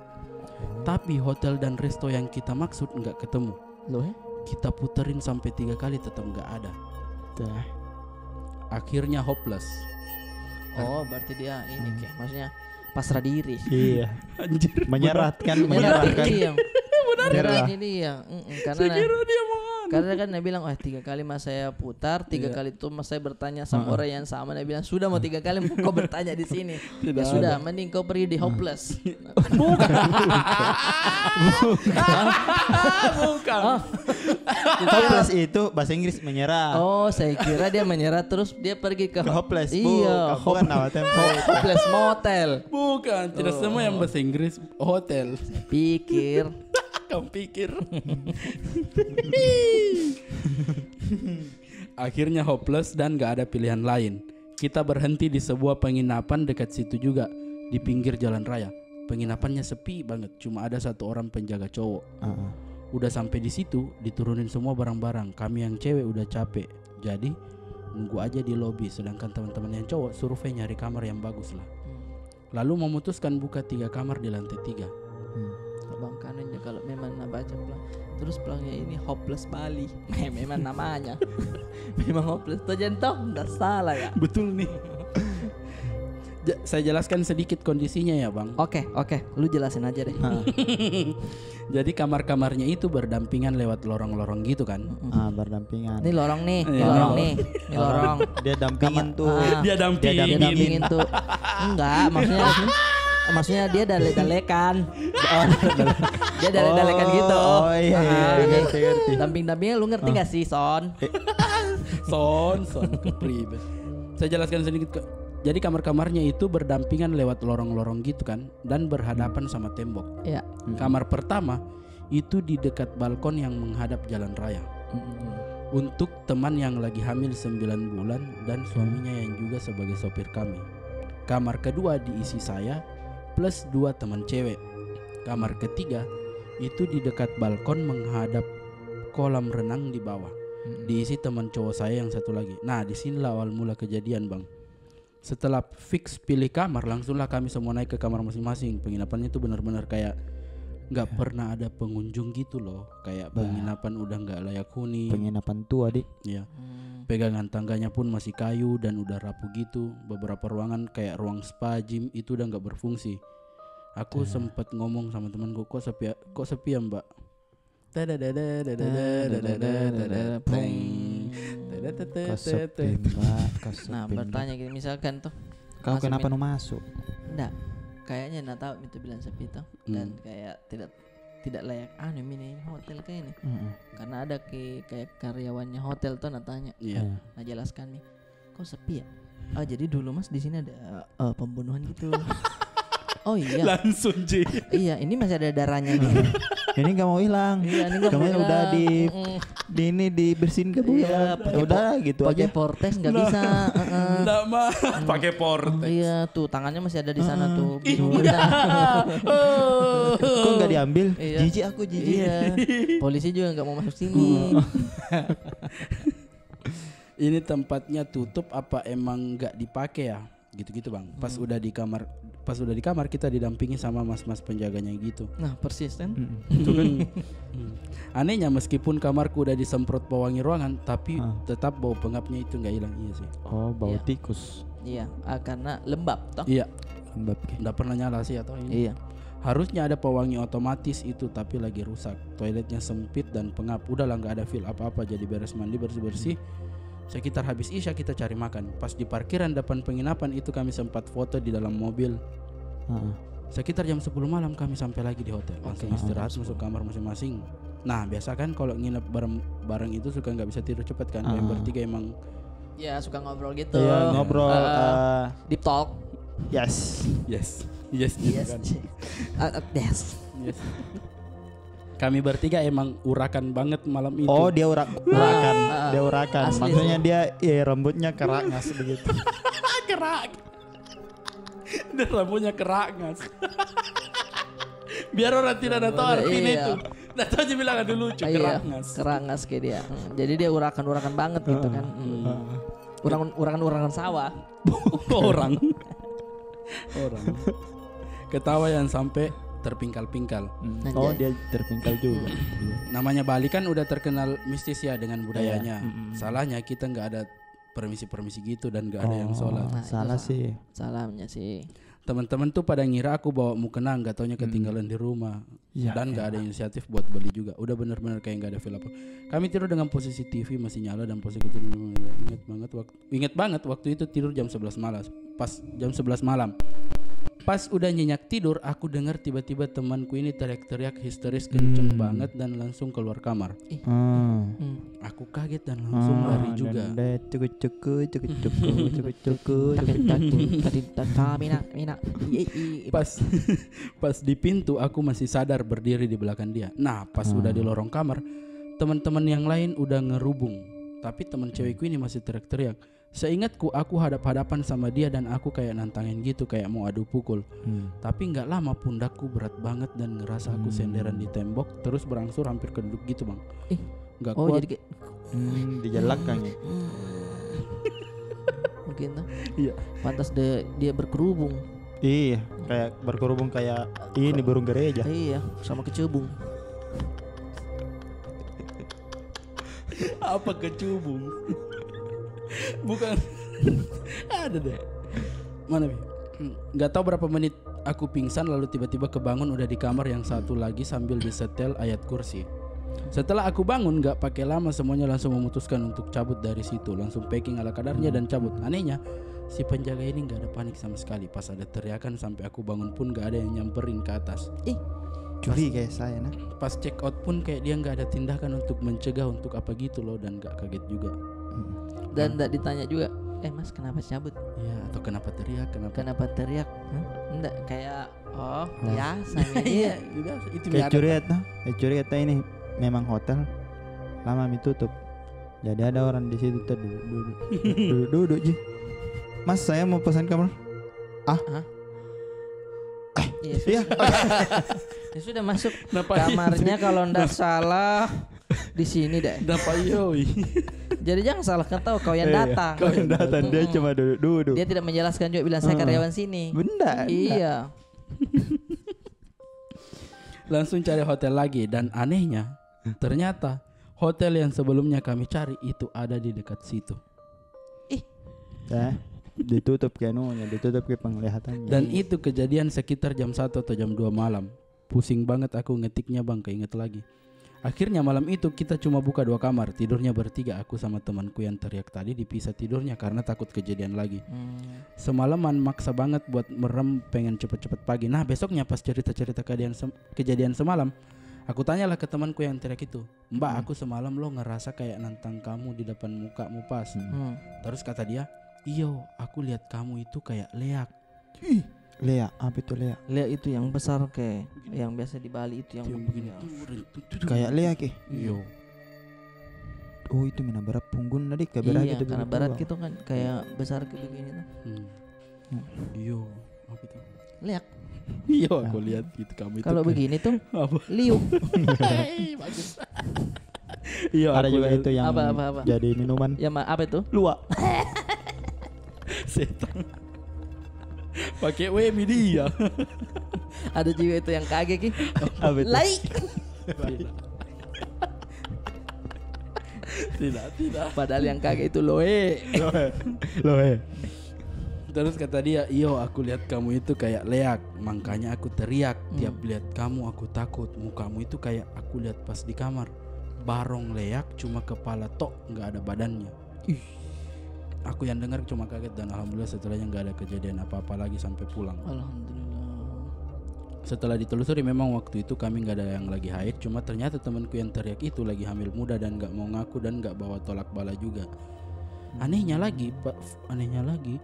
Tapi hotel dan resto yang kita maksud nggak ketemu. Loh, he? Kita puterin sampai tiga kali tetap nggak ada. Akhirnya hopeless. Oh, berarti dia ini, kek. Maksudnya, pasrah diri. Iya. Anjir. Menyerah kan, menyerah kan. Iya. Benar. Menyerah. Ini dia. Mm-mm, karena saya kira dia mau anu. Karena kan dia bilang, "Wah, tiga kali masa saya putar, tiga kali itu masa saya bertanya sama orang yang sama." Dia bilang, "Sudah mau tiga kali mau kau bertanya di sini. Ya sudah, mending kau pergi di hopeless." Bukan. Bukan. Hopeless itu bahasa Inggris menyerah. Oh, saya kira dia menyerah terus dia pergi ke hopeless. Iya, bukan nama tempat. Hopeless motel. Bukan, tidak semua yang bahasa Inggris hotel. Pikir. Kamu pikir. Akhirnya hopeless dan gak ada pilihan lain. Kita berhenti di sebuah penginapan dekat situ juga, di pinggir jalan raya. Penginapannya sepi banget, cuma ada satu orang penjaga cowok. Udah sampai di situ, diturunin semua barang-barang. Kami yang cewek udah capek, jadi nunggu aja di lobi. Sedangkan teman-teman yang cowok survei nyari kamar yang bagus lah. Lalu memutuskan buka tiga kamar di lantai tiga. Abang kanannya kalau memang na baca pelang. Terus pelangnya ini hopeless Bali. Memang namanya. Memang hopeless. Toh, Jen, toh? Nggak salah ya. Betul nih. Ja- saya jelaskan sedikit kondisinya ya, Bang. Oke, oke. Lu jelasin aja deh. Jadi kamar-kamarnya itu berdampingan lewat lorong-lorong gitu kan. Ah, berdampingan. Ini lorong nih, ini Iya. Lorong nih. Ini lorong. Dia dampingin tuh. Ah. Dia Dia dampingin. Dampingin tuh. Enggak, maksudnya maksudnya dia dalek-dalekan. Dia dalek-dalekan gitu. Oh, iya, iya, Ah, ngerti, ngerti. Damping-dampingnya, lu ngerti gak sih, Son? Son, son, kepribe. Saya jelaskan sedikit ke. Jadi kamar-kamarnya itu berdampingan lewat lorong-lorong gitu kan, dan berhadapan sama tembok. Iya. Kamar pertama itu di dekat balkon yang menghadap jalan raya. Untuk teman yang lagi hamil sembilan bulan dan suaminya yang juga sebagai sopir kami. Kamar kedua diisi saya plus dua teman cewek. Kamar ketiga itu di dekat balkon menghadap kolam renang di bawah. Diisi teman cowok saya yang satu lagi. Nah, di sinilah awal mula kejadian, Bang. Setelah fix pilih kamar, langsunglah kami semua naik ke kamar masing-masing. Penginapannya itu benar-benar kayak nggak pernah ada pengunjung gitu loh. Kayak penginapan udah nggak layak huni. Penginapan tua, Dik. Iya. Pegangan tangganya pun masih kayu dan udah rapuh gitu. Beberapa ruangan kayak ruang spa, gym itu udah nggak berfungsi. Aku sempat ngomong sama temanku, "Kok sepi, kok sepi ya, Mbak?" Kau sepi, Mbak. Kau sepi, Nah, Mbak. Bertanya gitu, misalkan tuh, Kau masuk kenapa min- nu masuk? Nggak. Kayaknya na tahu itu bilang sepi tuh, dan kayak tidak tidak layak anu mi ini hotel kayak ini. Karena ada ke kayak karyawannya hotel tuh na tanya. Iya. Na jelaskan mi, "Kok sepi ya?" "Ah, jadi dulu, Mas, di sini ada eh, pembunuhan gitu." "Oh iya." Langsung, Ji. "Iya, ini masih ada darahnya nih." Ini nggak mau hilang. Iya, ini nggak Kamu mau udah hilang. di Mm-mm. di ini dibersihin ke Iya, udah gitu pakai aja. Portex nggak bisa. Heeh. Nggak mah, pakai Portex. Iya, tuh tangannya masih ada di sana tuh. Iya. Kok nggak diambil? Iya. Jijik aku, jijik. Iya. Polisi juga nggak mau masuk sini. Ini tempatnya tutup apa emang nggak dipakai ya? Gitu-gitu, Bang. Pas udah di kamar, pas udah di kamar, kita didampingi sama mas-mas penjaganya gitu. Nah, persis kan? Mm-mm. Itu kan. Anehnya, meskipun kamarku udah disemprot pewangi ruangan, tapi tetap bau pengapnya itu nggak hilang. Iya sih. Oh, bau Iya. Tikus. Iya, ah, karena lembab toh. Iya. Lembab ke. Nggak pernah nyala sih atau ini. Iya. Harusnya ada pewangi otomatis itu, tapi lagi rusak. Toiletnya sempit dan pengap. Udahlah, nggak ada feel apa-apa, jadi beres mandi, bersih-bersih. Sekitar habis isya kita cari makan. Pas di parkiran depan penginapan itu kami sempat foto di dalam mobil. Heeh. Sekitar jam sepuluh malam kami sampai lagi di hotel. Langsung istirahat, masuk kamar masing-masing. Nah, biasa kan kalau nginep bareng, bareng itu suka nggak bisa tidur cepat kan. Yang bertiga emang Ya, suka ngobrol gitu. Iya, ngobrol, Eh, eh, deep talk. Yes. yes, yes gitu Yes. Kan. Ah, ah, yes. Yes. Kami bertiga emang urakan banget malam itu. Oh, dia urak urakan. Ah, ah. Dia urakan. Asli Maksudnya sih. Dia, iya, rambutnya kerak ngas begitu. Kerak. Dan rambutnya kerak ngas. Biar orang tidak ada tahu artinya Iya. Itu. Nggak tahu aja bilang aduh lucu, Ah, iya, kerak ngas. Kerak ngas kayak dia. Hmm, jadi dia urakan-urakan banget gitu kan. Hmm. Urakan, urakan-urakan sawah. Orang. Orang. Ketawa yang sampai terpingkal-pingkal. Hmm. Anjay. Oh, dia terpingkal juga. Namanya Bali kan udah terkenal mistis ya dengan budayanya. Iya, mm-mm. Salahnya kita nggak ada permisi-permisi gitu dan nggak ada yang sholat. Nah, itu Salah sa- sih. Salahnya sih. Teman-teman tuh pada ngira aku bawa mukena, nggak taunya ketinggalan di rumah. Ya, Dan nggak ada inisiatif buat beli juga. Udah bener-bener kayak nggak ada feel apa. Kami tidur dengan posisi T V masih nyala dan posisi tidur. Ingat banget waktu ingat banget waktu itu tidur jam sebelas malam. Pas jam sebelas malam. Pas udah nyenyak tidur, aku dengar tiba-tiba temanku ini teriak-teriak histeris kenceng banget dan langsung keluar kamar. Hmm. Hmm. Aku kaget dan langsung lari juga. Dan dia cukup-cukup, cukup-cukup, cukup-cukup. Takut, takut, takut, takut, mina, mina. I, i, i. Pas pas di pintu aku masih sadar berdiri di belakang dia. Nah, pas udah di lorong kamar, teman-teman yang lain udah ngerubung. Tapi teman cewekku ini masih teriak-teriak. Seingatku, aku hadap-hadapan sama dia dan aku kayak nantangin gitu, kayak mau adu pukul. Hmm. Tapi nggak lama, pundakku berat banget dan ngerasa aku senderan di tembok, terus berangsur hampir keduduk gitu, Bang. Ih. Nggak kuat. Oh, jadi kayak Hmm, dijelakkan ya. Mungkin tuh. Iya. Pantas de-, dia berkerubung. Iya, kayak berkerubung kayak ini, burung gereja. Iya, sama kecubung. Apa kecubung? Bukan. Ada deh. Mana, Bi? Nggak tahu berapa menit aku pingsan, lalu tiba-tiba kebangun udah di kamar yang satu lagi sambil disetel ayat kursi. Setelah aku bangun, nggak pakai lama semuanya langsung memutuskan untuk cabut dari situ. Langsung packing ala kadarnya dan cabut. Anehnya, si penjaga ini nggak ada panik sama sekali. Pas ada teriakan sampai aku bangun pun nggak ada yang nyamperin ke atas. Ih, curiga ya saya, nah. Pas check out pun kayak dia nggak ada tindakan untuk mencegah, untuk apa gitu loh, dan nggak kaget juga. Hmm. Dan nggak ditanya juga, "Eh, Mas, kenapa cabut?" Iya, atau kenapa teriak, kenapa? Kenapa teriak? Hah? Nggak, kayak, "Oh, biasa ini." Iya, biasa. Itu kayak curiga, nah. Kayak curiga, nah, ini memang hotel lama mi tutup. Jadi ada orang di situ terduduk-duduk. Duduk-duduk ji. "Mas, saya mau pesan kamar." "Ah?" Hah? "Eh, iya, iya." Ya sudah, masuk kamarnya kalau ndak salah di sini deh. Dapat, yoi. Jadi jangan salahkan tahu kau yang datang. Kau yang datang, dia cuma duduk-duduk. Dia tidak menjelaskan juga bilang, "Saya karyawan sini." Benda. Iya. Langsung cari hotel lagi, dan anehnya, ternyata hotel yang sebelumnya kami cari itu ada di dekat situ. Ih. Eh, ditutup ke anunya, ditutup ke penglihatannya. Dan itu kejadian sekitar jam satu atau jam dua malam. Pusing banget aku ngetiknya, Bang, keinget lagi. Akhirnya malam itu kita cuma buka dua kamar, tidurnya bertiga, aku sama temanku yang teriak tadi dipisah tidurnya karena takut kejadian lagi. Hmm. Semalaman maksa banget buat merem, pengen cepet-cepet pagi. Nah, besoknya pas cerita-cerita kejadian sem-, kejadian semalam, aku tanyalah ke temanku yang teriak itu, "Mbak, aku semalam lo ngerasa kayak nantang kamu di depan mukamu pas." Hmm. Terus kata dia, "Iyo, aku lihat kamu itu kayak leak." Ih, leak, apa itu leak? Leak itu yang besar, kayak yang biasa di Bali itu, yang begini. Kayak leak, eh? Iyo. Oh, itu mina berat punggung tadi, kayak berat gitu, karena berat gitu kan, kayak besar kayak begini tuh. Hmm. Iyo, apa itu? Leak. Iyo, aku lihat gitu kamu itu. Kalau begini tuh, apa? Liuk. Hei, bagus. Iyo, ada juga itu yang jadi minuman. Ya, apa itu? Luwak. Setan. Pakai W mi dia. Ada juga itu yang kage ki. Apa itu? Lai. Tidak, tidak. Padahal yang kage itu loe. Loe. Loe. Terus kata dia, "Iyo, aku lihat kamu itu kayak leak, makanya aku teriak. Tiap lihat kamu, aku takut. Mukamu itu kayak aku lihat pas di kamar. Barong leak, cuma kepala tok, nggak ada badannya." Ih. Aku yang dengar cuma kaget dan alhamdulillah setelahnya nggak ada kejadian apa-apa lagi sampai pulang. Alhamdulillah. Setelah ditelusuri, memang waktu itu kami nggak ada yang lagi haid, cuma ternyata temanku yang teriak itu lagi hamil muda dan nggak mau ngaku dan nggak bawa tolak bala juga. Anehnya lagi, pa-, f-, anehnya lagi,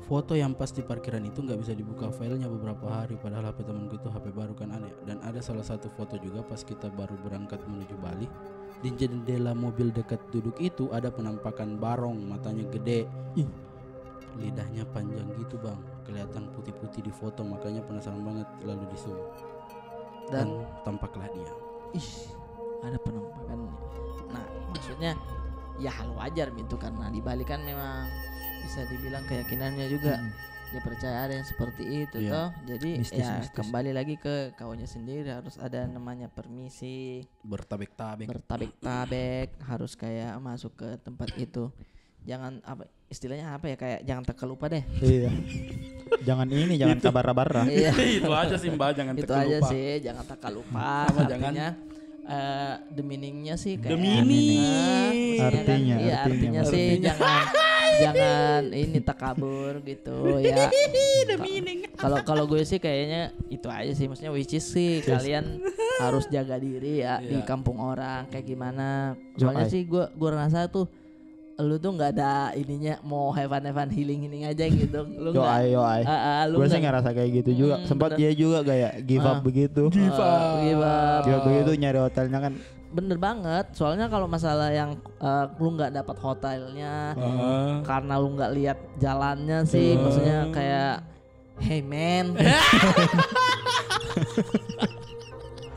foto yang pas di parkiran itu nggak bisa dibuka filenya beberapa hari, padahal H P temanku itu H P baru kan, aneh. Dan ada salah satu foto juga pas kita baru berangkat menuju Bali. Di jendela mobil dekat duduk itu ada penampakan barong, matanya gede. Ih. Lidahnya panjang gitu, Bang. Kelihatan putih-putih di foto, makanya penasaran banget, lalu di-zoom. Dan tampaklah dia. Ih, ada penampakan. Nah, maksudnya, ya hal wajar gitu, karena di Bali kan memang bisa dibilang keyakinannya juga. Hmm. Dia percaya ada yang seperti itu, toh. Jadi, mistis, ya, mistis. Kembali lagi ke kaunya sendiri, harus ada namanya permisi. Bertabek-tabek. Bertabek-tabek, harus kayak masuk ke tempat itu. Jangan, apa, istilahnya apa ya, kayak jangan terkelupa deh. Iya. Jangan ini, jangan kabar-bara. Iya. Itu aja sih, Mbak, jangan terkelupa. Itu aja sih, jangan terkelupa. Sama jangan. Artinya, eh, the meaning-nya sih kayak, eh, maksudnya kan, iya, artinya sih jangan, jangan ini, takabur gitu ya. The meaning. Kalau, kalau gue sih kayaknya itu aja sih, maksudnya, which is sih kalian harus jaga diri ya di kampung orang kayak gimana. Soalnya sih gua, gua rasa tuh, lu tuh nggak ada ininya, mau have fun, have fun, healing, healing aja gitu. Lu nggak, ah, ah, lu nggak. Gue sih ngerasa kayak gitu juga. Sempat dia juga kayak give up begitu. Give up. Give up. Give up begitu, nyari hotelnya kan. Bener banget. Soalnya kalau masalah yang, eh, lu nggak dapat hotelnya, karena lu nggak lihat jalannya sih, maksudnya kayak, "Hey man."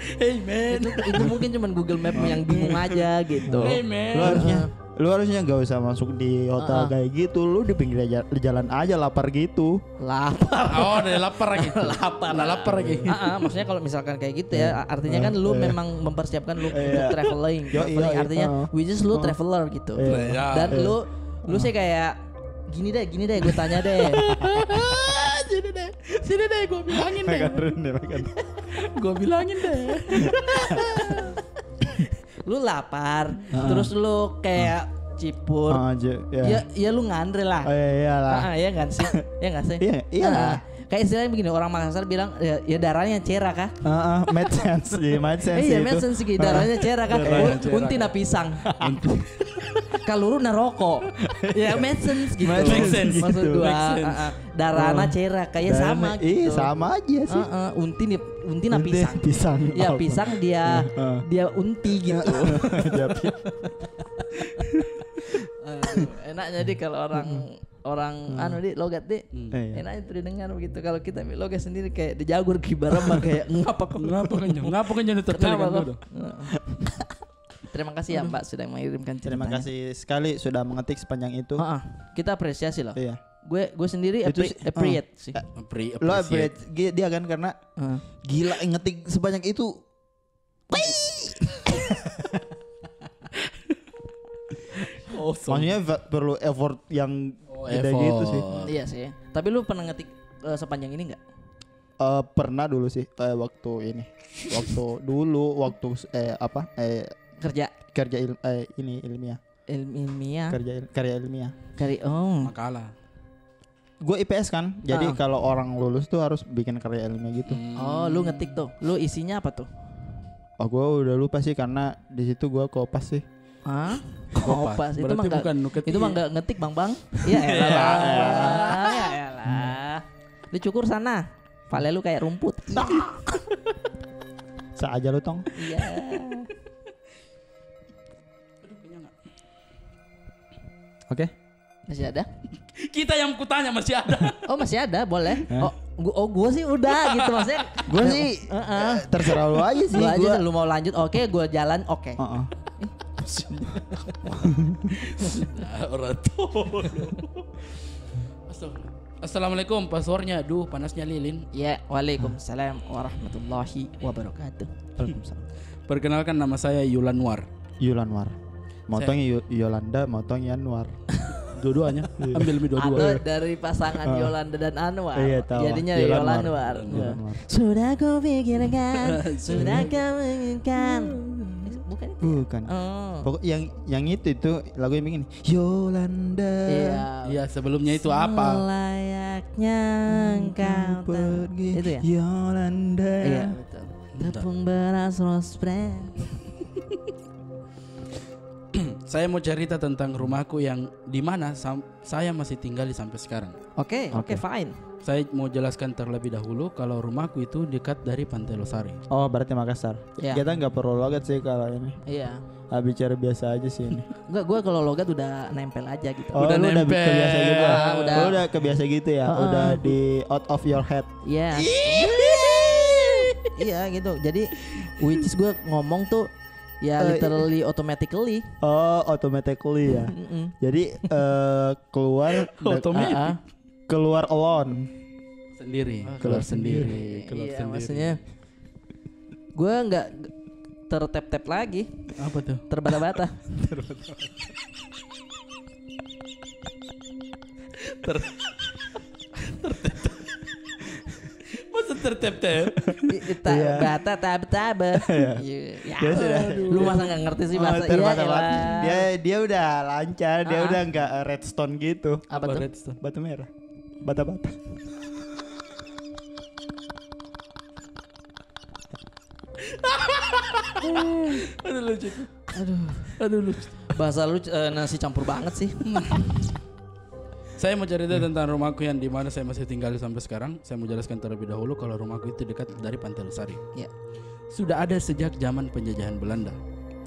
Hey man. Itu, itu mungkin cuman Google Map yang bingung aja gitu. Hey man. Lu harusnya, lu harusnya gak usah masuk di hotel kayak gitu. Lu di pinggir aja, di jalan aja, lapar gitu. Lapar. Oh, udah lapar lagi. Lapar. Udah lapar lagi. Ah, ah, maksudnya kalau misalkan kayak gitu ya, artinya kan lu memang mempersiapkan lu untuk traveling. Traveling artinya, which is lu traveler gitu. Dan lu, lu sih kayak, "Gini deh, gini deh, gue tanya deh." Sini deh, sini deh, gue bilangin deh. Gue bilangin deh. Lu lapar, terus lu kayak cipur. Ah, ya, ya, lu ngantri lah. Oh, iya, iyalah. Ah, ah, iya kan sih? Iya nggak sih? Iya, iya. Ah, kayak istilahnya begini, orang Makassar bilang, "Ya, ya, darahnya cerah kah?" Ah, ah, made sense. Iya, made sense sih, darahnya cerah kah? Darahnya cerah. Unti na pisang. Kaluru na rokok. Ya, made sense gitu. Make sense. Maksud gua, ah, ah. Darahna cerah, kayak sama gitu. Iya, sama aja sih. Heeh, unti ni, unti na pisang. Unti pisang. Ya, pisang dia, dia unti gitu. Dia pi- Aduh, enaknya di kalau orang, orang anu di, logat di. Enaknya tuh didengar begitu. Kalau kita ambil logat sendiri kayak dijagur kibaran mah kayak, "Ngapa kau? Ngapa kau nyong? Ngapa kau nyong tertarik?" Kenapa kau? Heeh. Terima kasih ya, Mbak, sudah mengirimkan ceritanya. Terima kasih sekali sudah mengetik sepanjang itu. Heeh, kita apresiasi loh. Iya. Gue, gue sendiri appreciate sih. Lo appreciate dia kan karena gila ngetik sebanyak itu. Maksudnya perlu effort yang gede gitu sih. Iya sih. Tapi lu pernah ngetik, eh, sepanjang ini nggak? Eh, pernah dulu sih, eh, waktu ini. Waktu dulu, waktu, eh, apa, eh, kerja. Kerja il-, eh, ini, ilmiah. Ilmiah. Kerja il-, karya ilmiah. Karya, oh. Makalah. Gue I P S kan, jadi kalau orang lulus tuh harus bikin karya ilmiah gitu. Oh, lu ngetik tuh. Lu isinya apa tuh? Oh, gue udah lupa sih karena di situ gue kopas sih. Hah? Kopas. Kopas. Itu mah nggak, itu mah nggak ngetik, Bang, Bang. Ya elah, Bang. Ya elah. Lu cukur sana. Pala lu kayak rumput. Sa aja lu, Tong. Iya. Oke. Masih ada? Kita yang kutanya masih ada. Oh, masih ada, boleh. Hah? Oh, gua, oh, gua sih udah gitu, maksudnya. Gua sih, heeh, eh, terserah lu aja sih. Lu aja, lu mau lanjut, oke, gua jalan, oke. Heeh. Nah, orang tolol. Astagfirullah. Assalamualaikum, passwordnya. Duh, panasnya lilin. Ya, waalaikumsalam warahmatullahi wabarakatuh. Waalaikumsalam. Perkenalkan, nama saya Yulanwar. Yulanwar. Mau tong Yu-, Yolanda, mau tong Yanwar. Dua-duanya. Iya. Ambil mi dua-dua. Atau dari pasangan Yolanda dan Anwar. Iya, tahu. Jadinya Yolanwar. Yolanwar. Yolanwar. Sudah kau pikirkan, sudah kau inginkan. Bukan itu ya? Bukan. Oh. Pokok yang, yang itu, itu lagu yang begini. Yolanda. Iya. Iya, sebelumnya itu apa? Selayaknya engkau pergi. Itu ya? Yolanda. Iya, betul. Tepung beras Rose Brand. Saya mau cerita tentang rumahku yang di mana sam-, saya masih tinggal di sampai sekarang. Oke, oke, fine. Saya mau jelaskan terlebih dahulu kalau rumahku itu dekat dari Pantai Losari. Oh, berarti Makassar. Iya. Kita nggak perlu logat sih kalau ini. Iya. Ah, bicara biasa aja sih ini. Enggak, gua kalau logat udah nempel aja gitu. Oh, udah nempel. Udah kebiasa gitu ya? Ah, udah. Lu udah kebiasa gitu ya? Heeh. Udah di out of your head. Iya. Iya, gitu. Jadi, which is gua ngomong tuh ya, eh, literally, automatically. Oh, automatically ya. Mm-mm. Jadi, eh, keluar de-, automatic. Ah, ah. Keluar alone. Sendiri. Ah, keluar sendiri. Keluar sendiri. Iya, maksudnya, gua nggak tertep-tep lagi. Apa tuh? Terbata-bata. Terbata-bata. Ter-, tertep-tep. Masa tertep-tep? Iya. Bata, taba, taba. Iya. Ya. Dia sudah. Aduh. Lu masa nggak ngerti sih bahasa? Iya, terbata-bata. Elah. Dia, dia udah lancar, dia udah nggak, eh, redstone gitu. Apa tuh? Apa redstone? Batu merah. Bata-bata. Aduh, lucu. Aduh. Aduh, lucu. Bahasa lu, eh, nasi campur banget sih. Saya mau cerita tentang rumahku yang di mana saya masih tinggal sampai sekarang. Saya mau jelaskan terlebih dahulu kalau rumahku itu dekat dari Pantai Losari. Ya. Sudah ada sejak zaman penjajahan Belanda.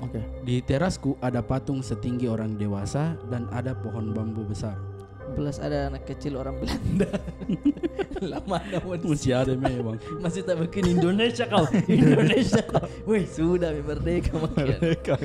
Oke. Di terasku ada patung setinggi orang dewasa dan ada pohon bambu besar. Plus ada anak kecil orang Belanda. Lama ada. Masih ada memang. Masih tak bikin Indonesia kau. Indonesia kau. Weh, sudah mi merdeka makin. Merdeka.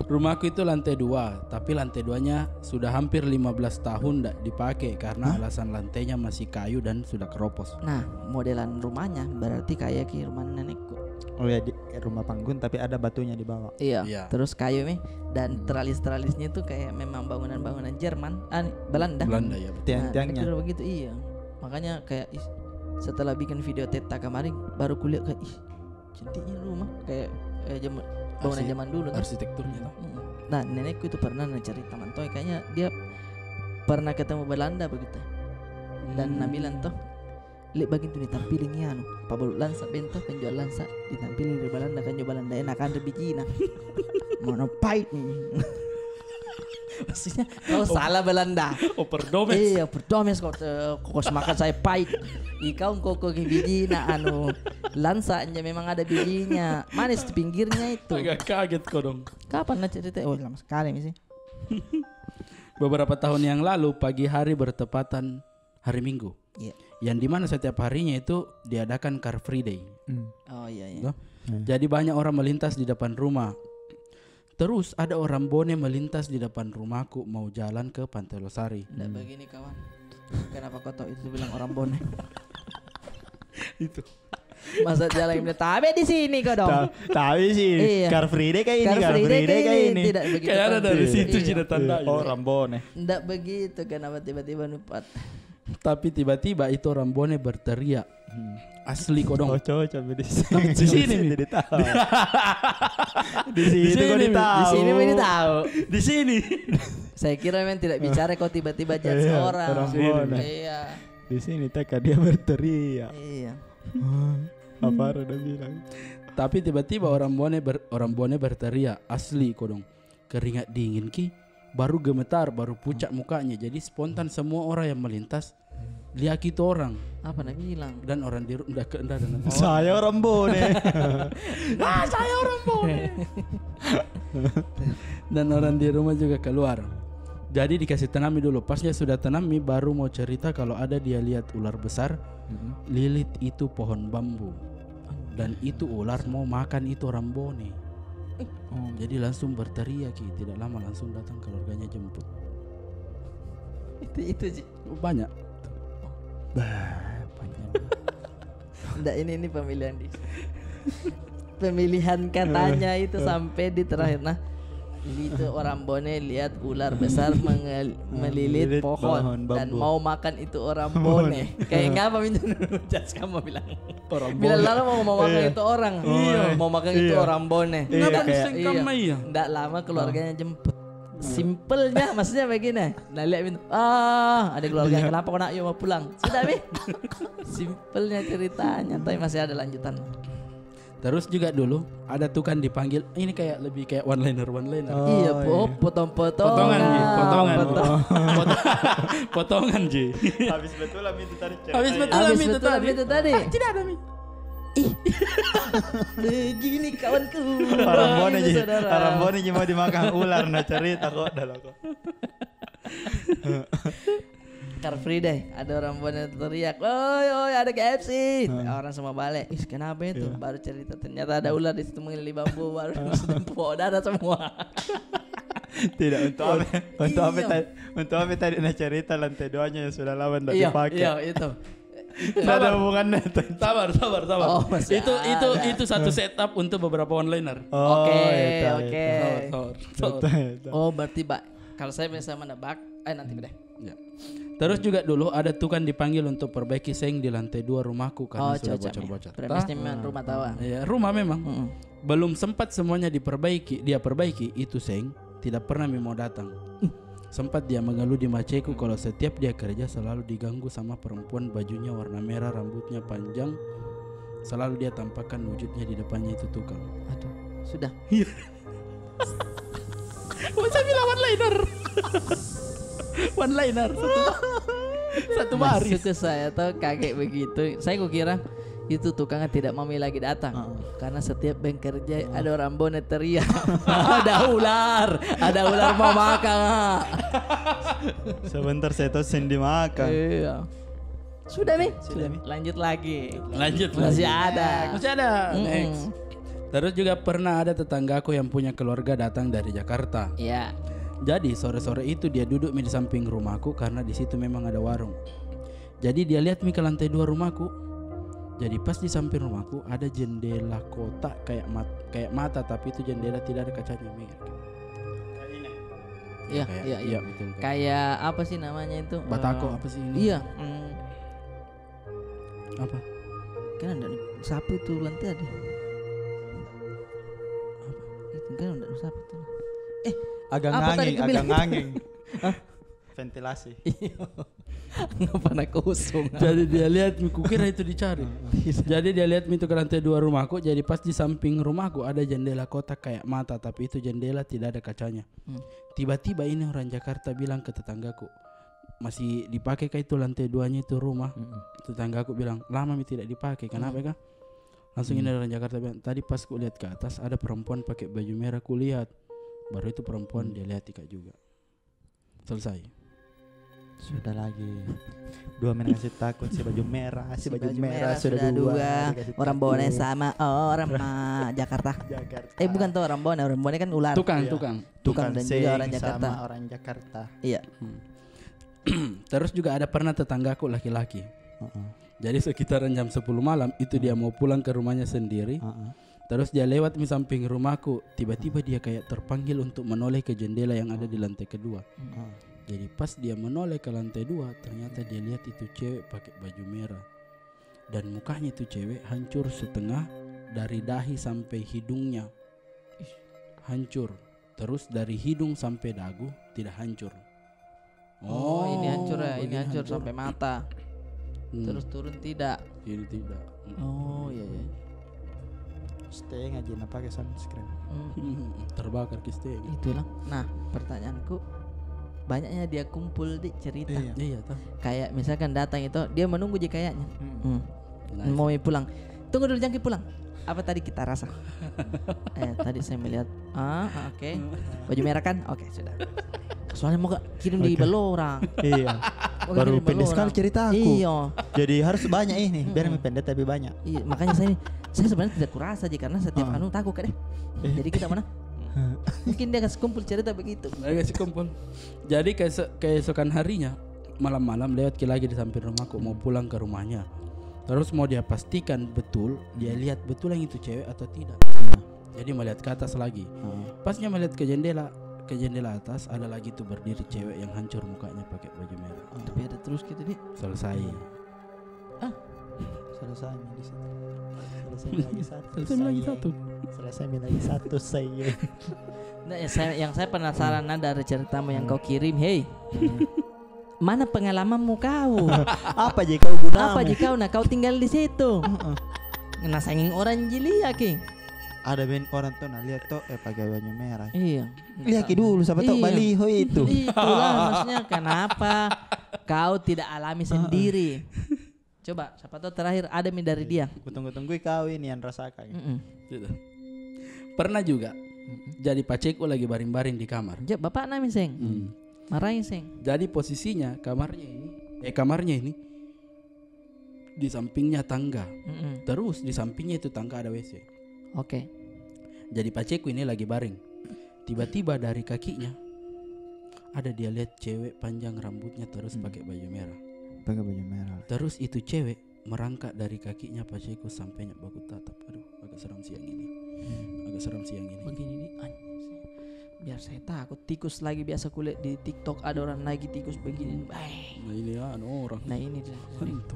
Rumahku itu lantai dua, tapi lantai duanya sudah hampir lima belas tahun ndak dipakai karena alasan lantainya masih kayu dan sudah keropos. Nah, modelan rumahnya berarti kayak ki rumah nenekku. Oh ya, di rumah panggung tapi ada batunya di bawah. Iya. Iya. Terus kayu mi dan teralis-teralisnya tuh kayak memang bangunan-bangunan Jerman, ah, Belanda. Belanda, ya, betul. Tiang-tiangnya. Nah, begitu, iya. Makanya kayak, ih, setelah bikin video Teta kemarin, baru kulihat kayak, ih, cantiknya rumah, kayak, eh, zaman, bangunan zaman dulu tuh. Arsitekturnya tuh. Mm-mm. Nah, nenekku itu pernah na cerita mantong, kayaknya dia pernah ketemu Belanda begitu. Dan na bilang tuh, "Lek bagitu ni tampiling anu, pabalu lansa bento, penjual lansa, ditampiling ri Belanda, kan jo Belanda enak kan ri bijina." Mana pahit ni. Maksudnya, kau salah Belanda. Overdomes. Iya, overdomes kau, eh, kau kasih makan saya pahit. Ih, kau koko ki bijina, anu, lansa aja memang ada bijinya. Manis di pinggirnya itu. Agak kaget kau dong. Kapan na cerita? Oh, lama sekali mi sih. Beberapa tahun yang lalu, pagi hari bertepatan hari Minggu. Iya. Yang dimana setiap harinya itu diadakan Car Free Day. Hmm. Oh, iya, iya. Toh? Iya. Jadi banyak orang melintas di depan rumah. Terus ada orang Bone melintas di depan rumahku mau jalan ke Pantai Losari. Ndak begini, kawan. Kenapa kau tahu itu bilang orang Bone? Itu. Masa jalan ini, "Tabe di sini kau dong." Ta-, tabe sini. Iya. Car Free Day kayak ini, Car Free Day kayak ini. Tidak begitu. Kayak ada dari situ. Iya. Cina tanda. Oh, orang Bone. Ndak begitu, kenapa tiba-tiba nupat? Tapi tiba-tiba itu orang Bone berteriak. Hmm. Asli kodong. Cocok, cocok, di sini. Di sini mi. Di sini mi. Di sini mi. Di sini mi. Di sini mi ditahu. Di sini. Saya kira memang tidak bicara kau tiba-tiba judge orang. Iya, orang Bone. Iya. Di sini teka dia berteriak. Iya. Apa ada bilang? Tapi tiba-tiba orang Bone ber-, orang Bone berteriak, asli kodong. Keringat dingin ki, baru gemetar, baru pucat mukanya. Jadi spontan semua orang yang melintas lihat itu orang. Apa na bilang? Dan orang di ru-, ndak ke, ndak ada nama. Saya orang Bone. Ah, saya orang Bone. Dan orang di rumah juga keluar. Jadi dikasih tenang mi dulu. Pas dia sudah tenang mi, baru mau cerita kalau ada dia lihat ular besar lilit itu pohon bambu. Dan itu ular mau makan itu orang Bone. Eh. Oh. Jadi langsung berteriak ki, tidak lama langsung datang keluarganya jemput. Itu, itu ji. Banyak. Bah, panjang. Ndak, ini, ini pemilihan di, pemilihan katanya itu sampai di terakhir. Nah, itu orang Bone lihat ular besar mengel-, melilit pohon dan mau makan itu orang Bone. Kayak ngapa minta jas kamu bilang? Orang Bone. Bilang lalu mau, mau makan itu orang. Iya. Mau makan itu orang Bone. Iya. Ngapa disengkam mah iya? Ndak lama keluarganya jemput. Simpelnya, maksudnya begini. Nah, lihat mi, ah, ada keluarga, kenapa kau nak, yuk, mau pulang? Sudah mi. Simpelnya ceritanya, tapi masih ada lanjutan. Terus juga dulu ada tukang dipanggil, ini kayak lebih kayak one liner, one liner. Oh, iya, po-, iya. Potong-potongan. Potongan ji, potongan. Potong-, potongan ji. Habis betul lah mi itu tadi. Habis betul lah mi itu tadi. Ah, tidak ada mi. Ih. Begini kawanku. Orang Bone ji. Orang Bone ji mau dimakan ular, na cerita kok dah lah kok. Car Free Day, ada orang Bone teriak, "Oi, oi, ada K F C." Orang semua balik. Ih, kenapa itu? Iya. Baru cerita, ternyata ada ular di situ mengelilingi bambu, baru di situ pok darah semua. Tidak, untuk apa, untuk apa tadi, untuk apa tadi na cerita lantai duanya yang sudah lama ndak dipakai? Iya, itu. Tidak ada hubungannya itu. Sabar, sabar, sabar. Oh, masih ada. Itu, itu satu setup untuk beberapa one liner. Oh, oke, iya, oke. Sabar, sabar, sabar. Betul, betul. Oh, berarti, Pak, kalau saya biasa menebak, eh, nanti deh. Ya. Terus juga dulu ada tukang dipanggil untuk perbaiki seng di lantai dua rumahku karena sudah bocor-bocor. Premisnya memang rumah tawa. Iya, rumah memang. Belum sempat semuanya diperbaiki, dia perbaiki itu seng, tidak pernah mi mau datang. Sempat dia mengeluh di maceku kalau setiap dia kerja selalu diganggu sama perempuan bajunya warna merah, rambutnya panjang, selalu dia tampakkan wujudnya di depannya itu tukang. Aduh, sudah. Iya. Masa bilang one liner? One liner, satu ba-, satu baris. Masuk ke saya tuh kaget begitu. Saya kukira itu tukang tidak mau mi lagi datang. Heeh. Karena setiap beng kerja ada orang Bone teriak, "Ada ular, ada ular mau makan, ah." Sebentar saya tahu sendi makan. Iya. Sudah mi? Sudah mi. Lanjut lagi. Lanjut lagi. Masih ada. Masih ada. Mm-mm. Next. Terus juga pernah ada tetanggaku yang punya keluarga datang dari Jakarta. Iya. Jadi, sore-sore itu dia duduk mi di samping rumahku karena di situ memang ada warung. Jadi, dia lihat mi ke lantai dua rumahku. Jadi, pas di samping rumahku ada jendela kotak kayak mat-, kayak mata, tapi itu jendela tidak ada kacanya, mi. Iya, kayak, iya, iya, iya, betul, kayak, kayak apa sih namanya itu? Batako, eh, apa sih ini? Iya, mm. Apa? Kan ada sapu itu lantai ada. Apa? Itu kan ada sapu itu. Eh, agak apa tadi nganging, agak nganging. Hah? Ventilasi. Iya. Ngapa na kosong? Jadi dia lihat mi, kukira itu dicari. Heeh. Jadi dia lihat mi itu ke lantai dua rumahku. Jadi pas di samping rumahku ada jendela kotak kayak mata, tapi itu jendela tidak ada kacanya. Hmm. Tiba-tiba ini orang Jakarta bilang ke tetanggaku, "Masih dipakai kah itu lantai duanya itu rumah?" Mm-mm. Tetanggaku bilang, "Lama mi tidak dipakai, kenapa kah?" Langsung ini orang Jakarta bilang, "Tadi pas ku lihat ke atas, ada perempuan pakai baju merah ku lihat. Baru itu perempuan dia lihat ika juga." Selesai. Sudah lagi. Dua mi na kasih takut, si baju merah, si baju merah, sudah dua. Orang Bone sama orang ma-, Jakarta. Jakarta. Eh, bukan tuh orang Bone, orang Bone kan ular. Tukang, iya, tukang. Tukang dan juga orang Jakarta. Sama orang Jakarta. Iya. Hmm. Terus juga ada pernah tetanggaku laki-laki. Heeh. Jadi sekitaran jam sepuluh malam itu dia mau pulang ke rumahnya sendiri. Heeh. Terus dia lewat mi samping rumahku. Tiba-tiba dia kayak terpanggil untuk menoleh ke jendela yang ada di lantai kedua. Heeh. Jadi pas dia menoleh ke lantai dua, ternyata dia lihat itu cewek pakai baju merah. Dan mukanya itu cewek hancur setengah dari dahi sampai hidungnya. Ih. Hancur. Terus dari hidung sampai dagu tidak hancur. Oh, ini hancur ya, ini hancur sampai mata. Hmm. Terus turun tidak? Turun tidak. Hmm. Oh, iya, iya. Setengah ji na pakai sunscreen. Hmm. Terbakar ki setengah. Itulah. Nah, pertanyaanku, banyaknya dia kumpul di cerita. Iya. Iya, toh. Kayak misalkan datang itu, dia menunggu ji kayaknya. Hmm. Hmm. Nice. Mau pulang. Tunggu dulu, jangan pulang. Apa tadi kita rasa? Eh, tadi saya melihat, ah, ah, oke. Baju merah kan? Oke, sudah. Soalnya mau kirim di Ballorang. Iya. Mau kirim di Ballorang. Baru pendek sekali cerita aku. Iya. Jadi harus banyak ini, biar lebih pendek tapi banyak. Iya, makanya saya, saya sebenarnya tidak kurasa ji, karena setiap anu takut kan, eh. Jadi kita mana? Mungkin dia kasih kumpul cerita begitu. Dia kasih kumpul. Jadi keeso-, keesokan harinya, malam-malam lewat ki lagi di samping rumahku, mau pulang ke rumahnya. Terus mau dia pastikan betul, dia lihat betul yang itu cewek atau tidak. Jadi melihat ke atas lagi. Heeh. Pasnya melihat ke jendela, ke jendela atas ada lagi tuh berdiri cewek yang hancur mukanya pakai baju merah. Tapi ada terus kita, Dik. Selesai. Ah, selesai mi di situ. Selesai mi lagi satu. Selesai mi lagi satu. Selesai mi lagi satu, saya. Nah, yang saya, yang saya penasaran, nah, dari ceritamu yang kau kirim, hei. Mana pengalamanmu kau? Apa ji kau gunamu? Apa ji kau, nah, kau tinggal di situ? Heeh. Nah, sanging orang ji lia ki. Ada ben orang tuh, nah, lihat tuh, eh, pakai baju merah. Iya. Lihat ki dulu, siapa tahu baliho itu. Itulah maksudnya, kenapa kau tidak alami sendiri? Coba, siapa tahu terakhir ada mi dari dia. Kutunggu-tunggui kau ini yang rasakan. Mm-mm. Gitu. Pernah juga. Mm-mm. Jadi paceku lagi baring-baring di kamar. Jep, bapak nami seng. Hmm. Marahi seng. Jadi posisinya kamarnya ini, eh, kamarnya ini di sampingnya tangga. Mm-mm. Terus di sampingnya itu tangga ada W C. Oke. Jadi paceku ini lagi baring. Tiba-tiba dari kakinya ada dia lihat cewek panjang rambutnya terus pakai baju merah. Pakai baju merah. Terus itu cewek merangkak dari kakinya paceku sampainya baku tatap. Aduh, agak seram siang ini. Hmm. Agak seram siang ini. Begini nih, anjing. Biar saya takut. Tikus lagi biasa kulihat di TikTok ada orang naiki tikus begini. Nah, ini anu orang. Nah, ini dia. Hantu.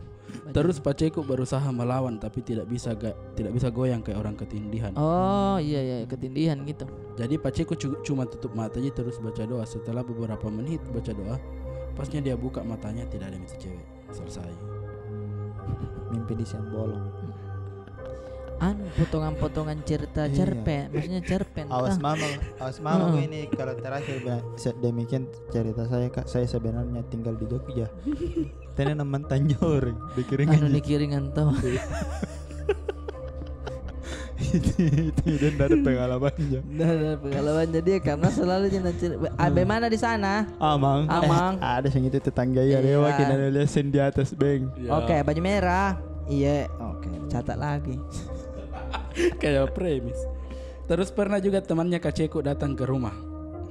Terus paceku berusaha melawan tapi tidak bisa ga-, tidak bisa goyang kayak orang ketindihan. Oh, iya, iya, ketindihan gitu. Jadi paceku cu-, cuma tutup mata aja terus baca doa. Setelah beberapa menit baca doa, pasnya dia buka matanya tidak ada itu cewek. Selesai. Mimpi di siang bolong. anu, potongan-potongan cerita cerpen, maksudnya cerpen. Awas mama, awas mama ini kalau terakhir bilang, "Demikian cerita saya, Kak. Saya sebenarnya tinggal di Jogja." Tena na mantan jori, dikiringan. Anu, dikiringan tau. Itu, itu dia ndak ada pengalamannya. Ndak ada pengalamannya dia karena selalu dia nanti, "Ah, bagaimana di sana?" Amang. Amang. Eh, ada seng itu tetangga ya, lewat kena lihat sen di atas, beng. Oke, baju merah. Iya, oke, catat lagi. Kayak premis. Terus pernah juga temannya kacekku datang ke rumah.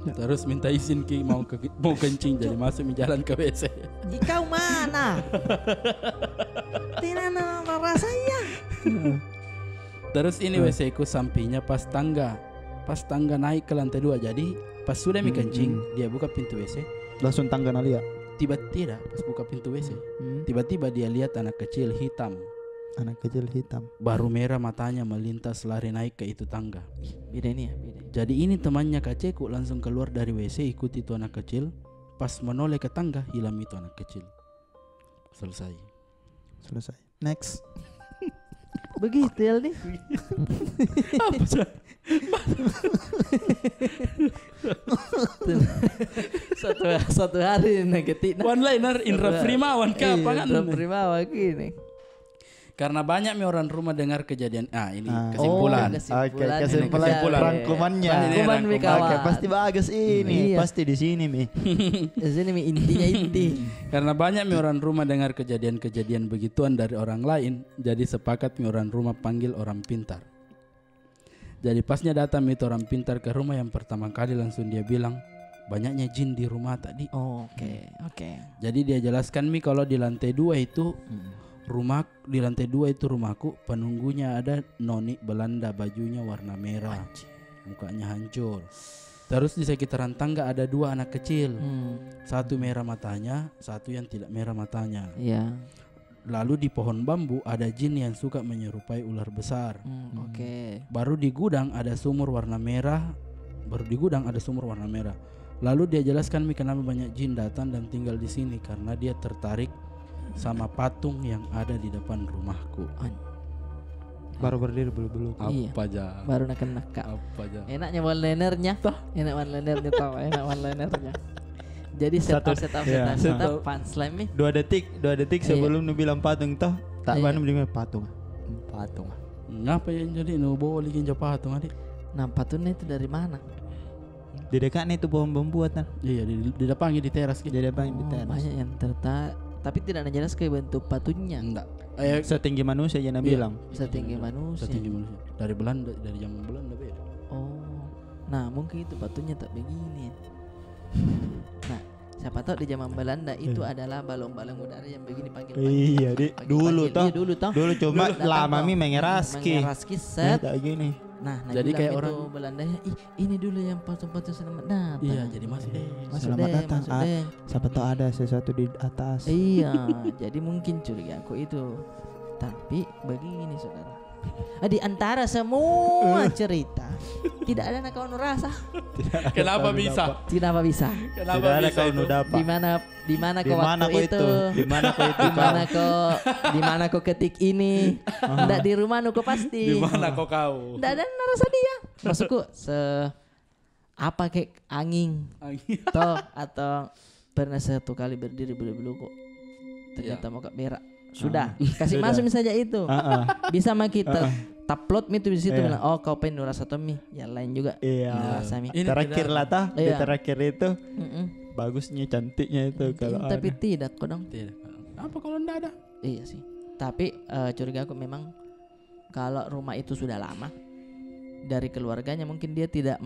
Terus minta izin ki mau ke, mau kencing, jadi masuk mi jalan ke W C. Ikau mana? Tidak ada rasa iya. Terus ini W C ku sampingnya pas tangga. Pas tangga naik ke lantai dua. Jadi pas sudah mi kencing, dia buka pintu W C. Langsung tangga na lihat? Tiba, tidak, pas buka pintu W C. Tiba-tiba dia lihat anak kecil hitam. Anak kecil hitam. Baru merah matanya melintas lari naik ke itu tangga. Ih, beda ini ya, beda. Jadi ini temannya kacekku langsung keluar dari W C, ikuti itu anak kecil. Pas menoleh ke tangga, hilang itu anak kecil. Selesai. Selesai. Next. Begitu ya, Aldi. Apa sih? Satu, satu hari na ketik na. One liner, Indra Primawan kah apa kan? Indra Primawan gini. Karena banyak mi orang rumah dengar kejadian, ah, ini kesimpulan. Oke, kesimpulan. Rangkumannya. Rangkuman mi kawan. Oke, pasti bagus ini. Pasti di sini mi. Di sini mi intinya inti. Karena banyak mi orang rumah dengar kejadian-kejadian begituan dari orang lain, jadi sepakat mi orang rumah panggil orang pintar. Jadi pasnya datang mi itu orang pintar ke rumah, yang pertama kali langsung dia bilang, "Banyaknya jin di rumah tadi." Oke, oke. Jadi dia jelaskan mi kalau di lantai dua itu rumah, di lantai dua itu rumahku, penunggunya ada noni Belanda, bajunya warna merah, mukanya hancur. Terus di sekitaran tangga ada dua anak kecil, satu merah matanya, satu yang tidak merah matanya. Iya. Lalu di pohon bambu ada jin yang suka menyerupai ular besar. Oke. Baru di gudang ada sumur warna merah. Baru di gudang ada sumur warna merah. Lalu dia jelaskan mi kenapa banyak jin datang dan tinggal di sini, karena dia tertarik sama patung yang ada di depan rumahku. Baru berdiri bulu-bulu. Iya. Apa ja? Baru na kena ka. Apa ja? Enaknya one linernya. Toh. Enak one linernya, toh. Enak one linernya. Jadi setup, setup, setup, setup, punchline nih. Dua detik, dua detik sebelum nu bilang patung toh, tak banu dia patung. Patung. Ngapa yang jadi nu bawa lagi inja patung, adik? Nah, patungnya itu dari mana? Di dekatnya itu pohon bambu, atan. Iya, di, di depannya, di teras gitu. Di depan, di teras. Banyak yang tertarik, tapi tidak na jelas ke bentuk patungnya. Enggak. Setinggi manusia aja na bilang. Setinggi manusia. Setinggi manusia. Dari Belanda, dari zaman Belanda beda. Oh. Nah, mungkin itu patungnya tak begini. Nah, siapa tahu di zaman Belanda itu adalah balon-balon udara yang begini panggil-panggil. Iya, dulu toh. Dulu cuma lama mi mengeraski. Mengeraski, set. Tak gini. Nah, jadi kayak orang Belandanya, "Ih, ini dulu yang patung-patung selamat datang." Iya, jadi masuk deh. Masuk deh, masuk deh. Siapa tahu ada sesuatu di atas. Iya, jadi mungkin curiga aku itu. Tapi begini, saudara. Ah, di antara semua cerita, tidak ada na kau nu rasa. Kenapa bisa? Kenapa bisa? Tidak ada kau nu dapat. Di mana, di mana kau waktu itu? Di mana kau itu? Di mana kau, di mana kau ketik ini? Ndak di rumah nu kau pasti. Di mana kau kau? Ndak ada na rasa dia. Maksudku, se apa kek angin. Angin. Toh, atau pernah satu kali berdiri bulu-bulu kok. Ternyata mau kak berak. Sudah, kasih masuk saja itu. Bisa mah kita taplot mi itu di situ bilang, "Oh, kau pengen rasa Tommy." Yang lain juga. Iya. Rasa mi. Terakhir lah toh, di terakhir itu. Bagusnya, cantiknya itu kalau tapi tidak, kodong. Tidak. Apa kalau ndak ada? Iya sih. Tapi, eh, curiga aku memang kalau rumah itu sudah lama, dari keluarganya mungkin dia tidak,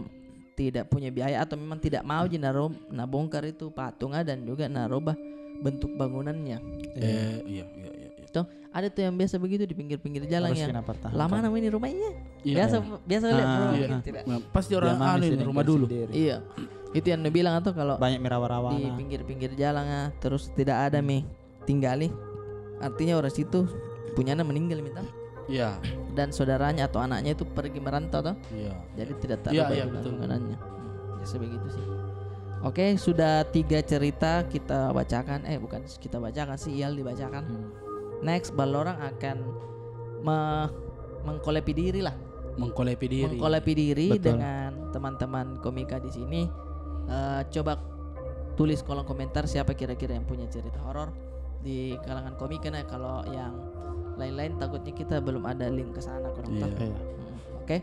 tidak punya biaya atau memang tidak mau ji na rom-, na bongkar itu patungnya dan juga na rubah bentuk bangunannya. Eh, iya, iya, iya, iya. Toh, ada tuh yang biasa begitu di pinggir-pinggir jalan yang lama nama ini rumahnya. Iya. Biasa, biasa lihat rumah gitu, tidak? Nah, pasti orang anu ini rumah dulu. Iya. Itu yang dia bilang atau kalau banyak mi rawa-rawa di pinggir-pinggir jalan, ah, terus tidak ada mi tinggali. Artinya orang situ punyanya meninggal mi toh. Iya. Dan saudaranya atau anaknya itu pergi merantau toh. Iya. Jadi tidak tahu bangunannya. Hmm, biasa begitu sih. Oke, sudah tiga cerita kita bacakan. Eh, bukan kita bacakan sih, Iyal dibacakan. Next, Ballorang akan me-, mengkolepi diri lah. Mengkolepi diri. Mengkolepi diri. Betul. Dengan teman-teman komika di sini. Eh, coba tulis kolom komentar siapa kira-kira yang punya cerita horor di kalangan komika. Nah, kalau yang lain-lain, takutnya kita belum ada link ke sana, kodong, toh. Iya. Iya. Mm-mm. Oke.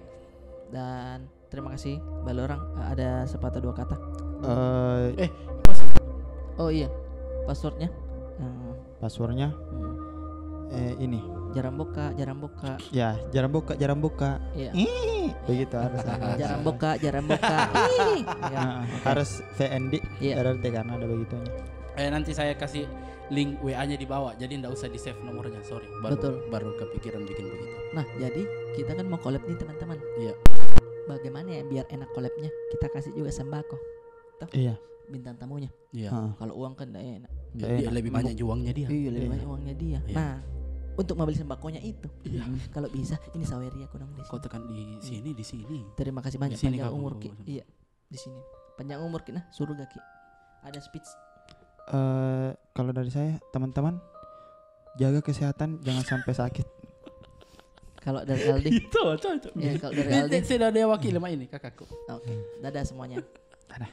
Dan terima kasih, Ballorang. Eh, ada sepatah dua kata? Eh, Eh, pas. Oh iya, passwordnya. Eh, Passwordnya? Hmm. Eh, ini. Jarang buka, jarang buka. Ya, jarang buka, jarang buka. Iya. Ih, begitu harus. Jarang buka, jarang buka. Ih. Iya. Nah, oke. Harus V N D, iya, berarti karena ada begitunya. Eh, nanti saya kasih link W A-nya di bawah, jadi ndak usah di-save nomornya, sorry. Baru, betul, baru kepikiran bikin begitu. Nah, jadi kita kan mau collab nih, teman-teman. Iya. Bagaimana ya biar enak collab-nya? Kita kasih juga sembako. Toh? Iya. Bintang tamunya. Iya. Heeh. Kalau uang kan ndak enak. Ndak enak. Dia lebih banyak juga uangnya dia. Iya, lebih banyak uangnya dia. Iya. Nah, untuk membeli sembakonya itu, iya, kalau bisa, ini saweria kodong di sini. Kau tekan di sini, di sini. Terima kasih banyak, panjang umur ki. Iya, di sini. Panjang umur ki, nah, surga ki. Ada speech. Eh, kalau dari saya, teman-teman, jaga kesehatan, jangan sampai sakit. Kalau dari Aldi? Itu, cocok. Ya, kalau dari Aldi? Saya ada wakil lemah ini, kakakku. Oke, dadah semuanya. Dadah.